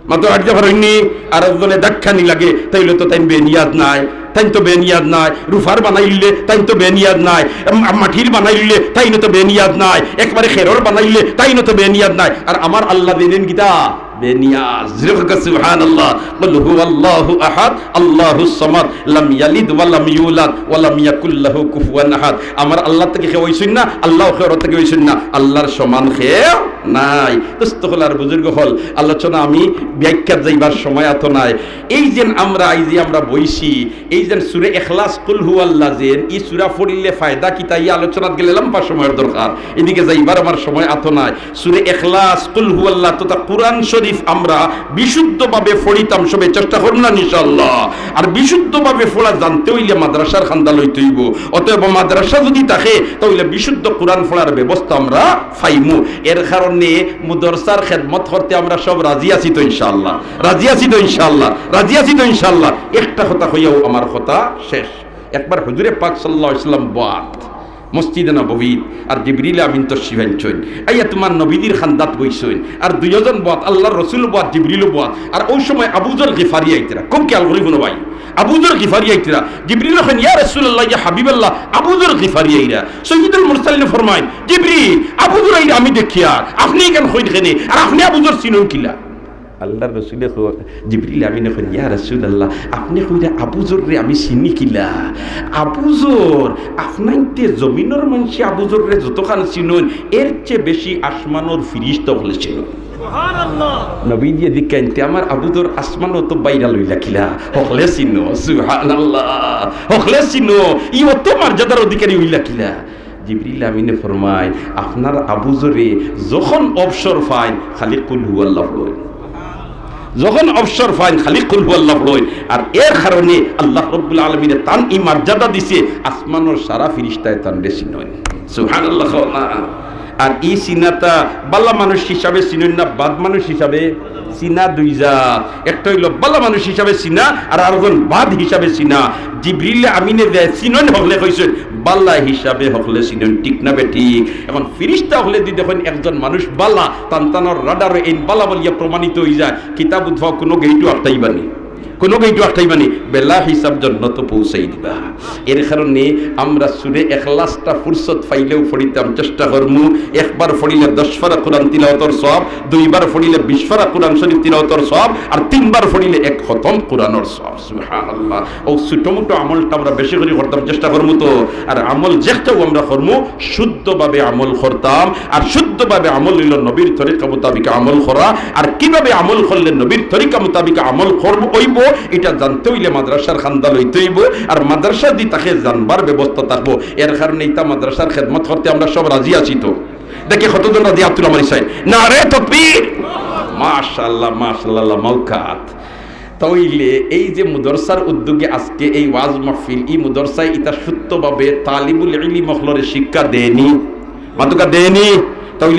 মাতো আটিতা পারইননি? আর একজনে ধাক্কানি লাগে, তাইলে তো তাইন বেনিয়াদ নায়, তাইন তো বেনিয়াদ নায়। রুফার বানাইলে, তাইন তো বেনিয়াদ নায়। এম, মাটির বানাইলে, তাইন তো বেনিয়াদ নায়। একবারে খেরর বানাইলে, তাইন তো বেনিয়াদ নায়। আর আমার আল্লাহ দিলেন কিতা? বেনিয়াজ। জোরে কও সুবহানাল্লাহ। কুল হুয়াল্লাহু আহাদ, আল্লাহুস সামাদ, লাম ইয়ালিদ ওয়া লাম ইউলাদ ওয়া লাম ইয়াকুল লাহু কুফুয়ান আহাদ। আমার আল্লাহ থাকি কেউ অইছইন না, আল্লাহ কেউর থাকি অইছইন না, আল্লাহর সমান কেউ নাই। দুস্ত অকল আর বুজুর্গ অকল, আলোচনা আমি ব্যাখ্যাত যাইবার সময় আতো নাই। এই যে আমরা, এই যে আমরা বইছি, এই যে সুরে এখলাস, কুল হুয়াল্লাহ, যে ই সুরা পড়িলে ফায়দা কিতা, ই আলোচনাত গেলে লম্বা সময়র দরকার, ইদিকে যাইবার আমার সময় আতো নাই। সুরে এখলাস, কুল হুয়াল্লাহ তথা কুরআন শরীফ আমরা বিশুদ্ধভাবে পড়িতাম, সবে চেষ্টা করমু না ইনশাআল্লাহ? আর বিশুদ্ধভাবে পড়া জানতে অইলে মাদ্রাসার কান্দা লইতে অইবো। অতএব মাদ্রাসা যুদি থাকে, তাইলে বিশুদ্ধ কোরআন পড়ার ব্যবস্থা আমরা পাইমু। এর কারণে মুদরসার খেদমত করতে আমরা সব রাজি আছি তো ইনশাআল্লাহ? রাজি আছি তো ইনশাআল্লাহ? রাজি আছি তো ইনশাআল্লাহ? একটা কথা কইয়াউ আমার কথা শেষ। একবার হুজুরে পাক সাল্লাল্লাহু আলাইহি ওয়াসাল্লাম বওয়াত মসজিদে নববীত, আর জিবরিল আমিন তশরিফ আনছইন, আইয়া তুমার নবীজির কান্দাত বইছইন, আর দুইজন বওয়াত, আল্লাহর রসুল বওয়াত, জিবরিল বওয়াত, আর অউ সময় আবু যর গিফারি আইতরা। খুব খেয়াল করি হুনো ভাই, আবু যর গিফারি আইতরা। জিবরিল কইন, "ইয়া রাসূলুল্লাহ, ইয়া হাবিবাল্লাহ, আবু যর গিফারি আইরা।" সৈয়দুল মুরসালিন ফরমাইন, "জিবরিল, আবু যর আইরা আমি দেখিয়ার, আপনে ইখান কইন কেনে, আর আপনে আবু যর চিনইন কিলা?" আল্লাহর রসুলে কইন, জিবরিল আমিনে কইন, "ইয়া রাসূলুল্লাহ, আপনে কইরা আবু যররে আমি চিনি কিলা? আবু যর, আপনাইনতে জমিনর মানষে আবু যররে যতখান চিনইন, এর চেয়ে বেশি আসমানর ফিরিস্তা অকলে চিনইন।" নবীজিয়ে জিকাইন, "তে আমার আবু যর আসমানো অত ভাইরাল অইলা কিলা? হকলে চিনো।" সুবহানাল্লাহ। হকলে চিনো, ই অত মর্যাদার অধিকারী অইলা কিলা? জিবরিল আমিনে ফরমাইন, "আপনার আবু যরে যখন অবসর পাইন, খালি কুল হুয়াল্লাহ পড়ইন। যখন অবসর পাইন, খালি কুল হুয়াল্লাহ পড়ইন।" আর এর কারণে আল্লাহ রাব্বুল আলামিনে তান ই মর্যাদা দিছে, আসমানর সারা ফিরিস্তায় তানরে চিনইন। সুবহানাল্লাহ। আর ই চিনাটা বালা মানুষ হিসাবে চিনইন না, বাদ মানুষ হিসাবে চিনা দুই জাত। একটা অইলো বালা মানুষ হিসাবে চিনা, আর আরোজন বাদ হিসাবে চিনা। জিবরিল আমিনে যে চিনইন হকলে কইছইন, বালা হিসাবে হকলে চিনইন, ঠিক না বেঠিক? এখন ফিরিস্তা হকলে যদি দেখইন একজন মানুষ বালা, তান তানর রাডারে এইন বালা বলিয়া প্রমাণিত অইযায়, কিতাবত ফাও কুনু গেইটও আটকাইবা নি, কুনু গেইটও আটকাইবা নি, বেলা হিসাব জন্নতো পৌঁছাই দিবা। এর কারণে আমরা সুরে এখলাসটা ফুরসত পাইলেউ পড়িতাম চেষ্টা করমু। একবার পড়িলে দশ পারা কোরআন তিলাওয়াতর সওয়াব, দুইবার পড়িলে বিশ পারা কোরআন শরীফ তিলাওয়াতর সওয়াব, আর তিনবার পড়িলে এক খতম কোরআনর সওয়াব। সুবহানাল্লাহ। অউ ছোটমোটো আমলটা আমরা বেশি করি করতাম চেষ্টা করমু তো। আর আমল যেকটাউ আমরা করমু, শুদ্ধভাবে আমল করতাম। আর শুদ্ধভাবে আমল অইলো নবীর তরিকা মোতাবিক আমল করা। আর কিভাবে আমল করলে নবীর তরিকা মোতাবিক আমল করব অইবো, ইটা জানতে অইলে মাদ্রাসার কান্দা লইতে অইবো। আর মাদ্রাসা দি তাকে জানবার ব্যবস্থা থাকবো। এর কারণে ইতা মাদ্রাসার খেদমত করতে আমরা সব রাজি আছি তো? দেখি কতজন রাজি, আত তুলা মারি চাইন। নারে তকবীর। মাশাআল্লাহ, মাশাআল্লাহ, মাউকাত। তাইলে এই যে মুদরসার উদ্যোগে আজকে এই ওয়াজ মাহফিল, ই মুদরসায় ইতা শুদ্ধভাবে তালিবুল ইলিম অকলরে শিক্ষা দেয়নি, মাতুকা দেয়নি, তাইলে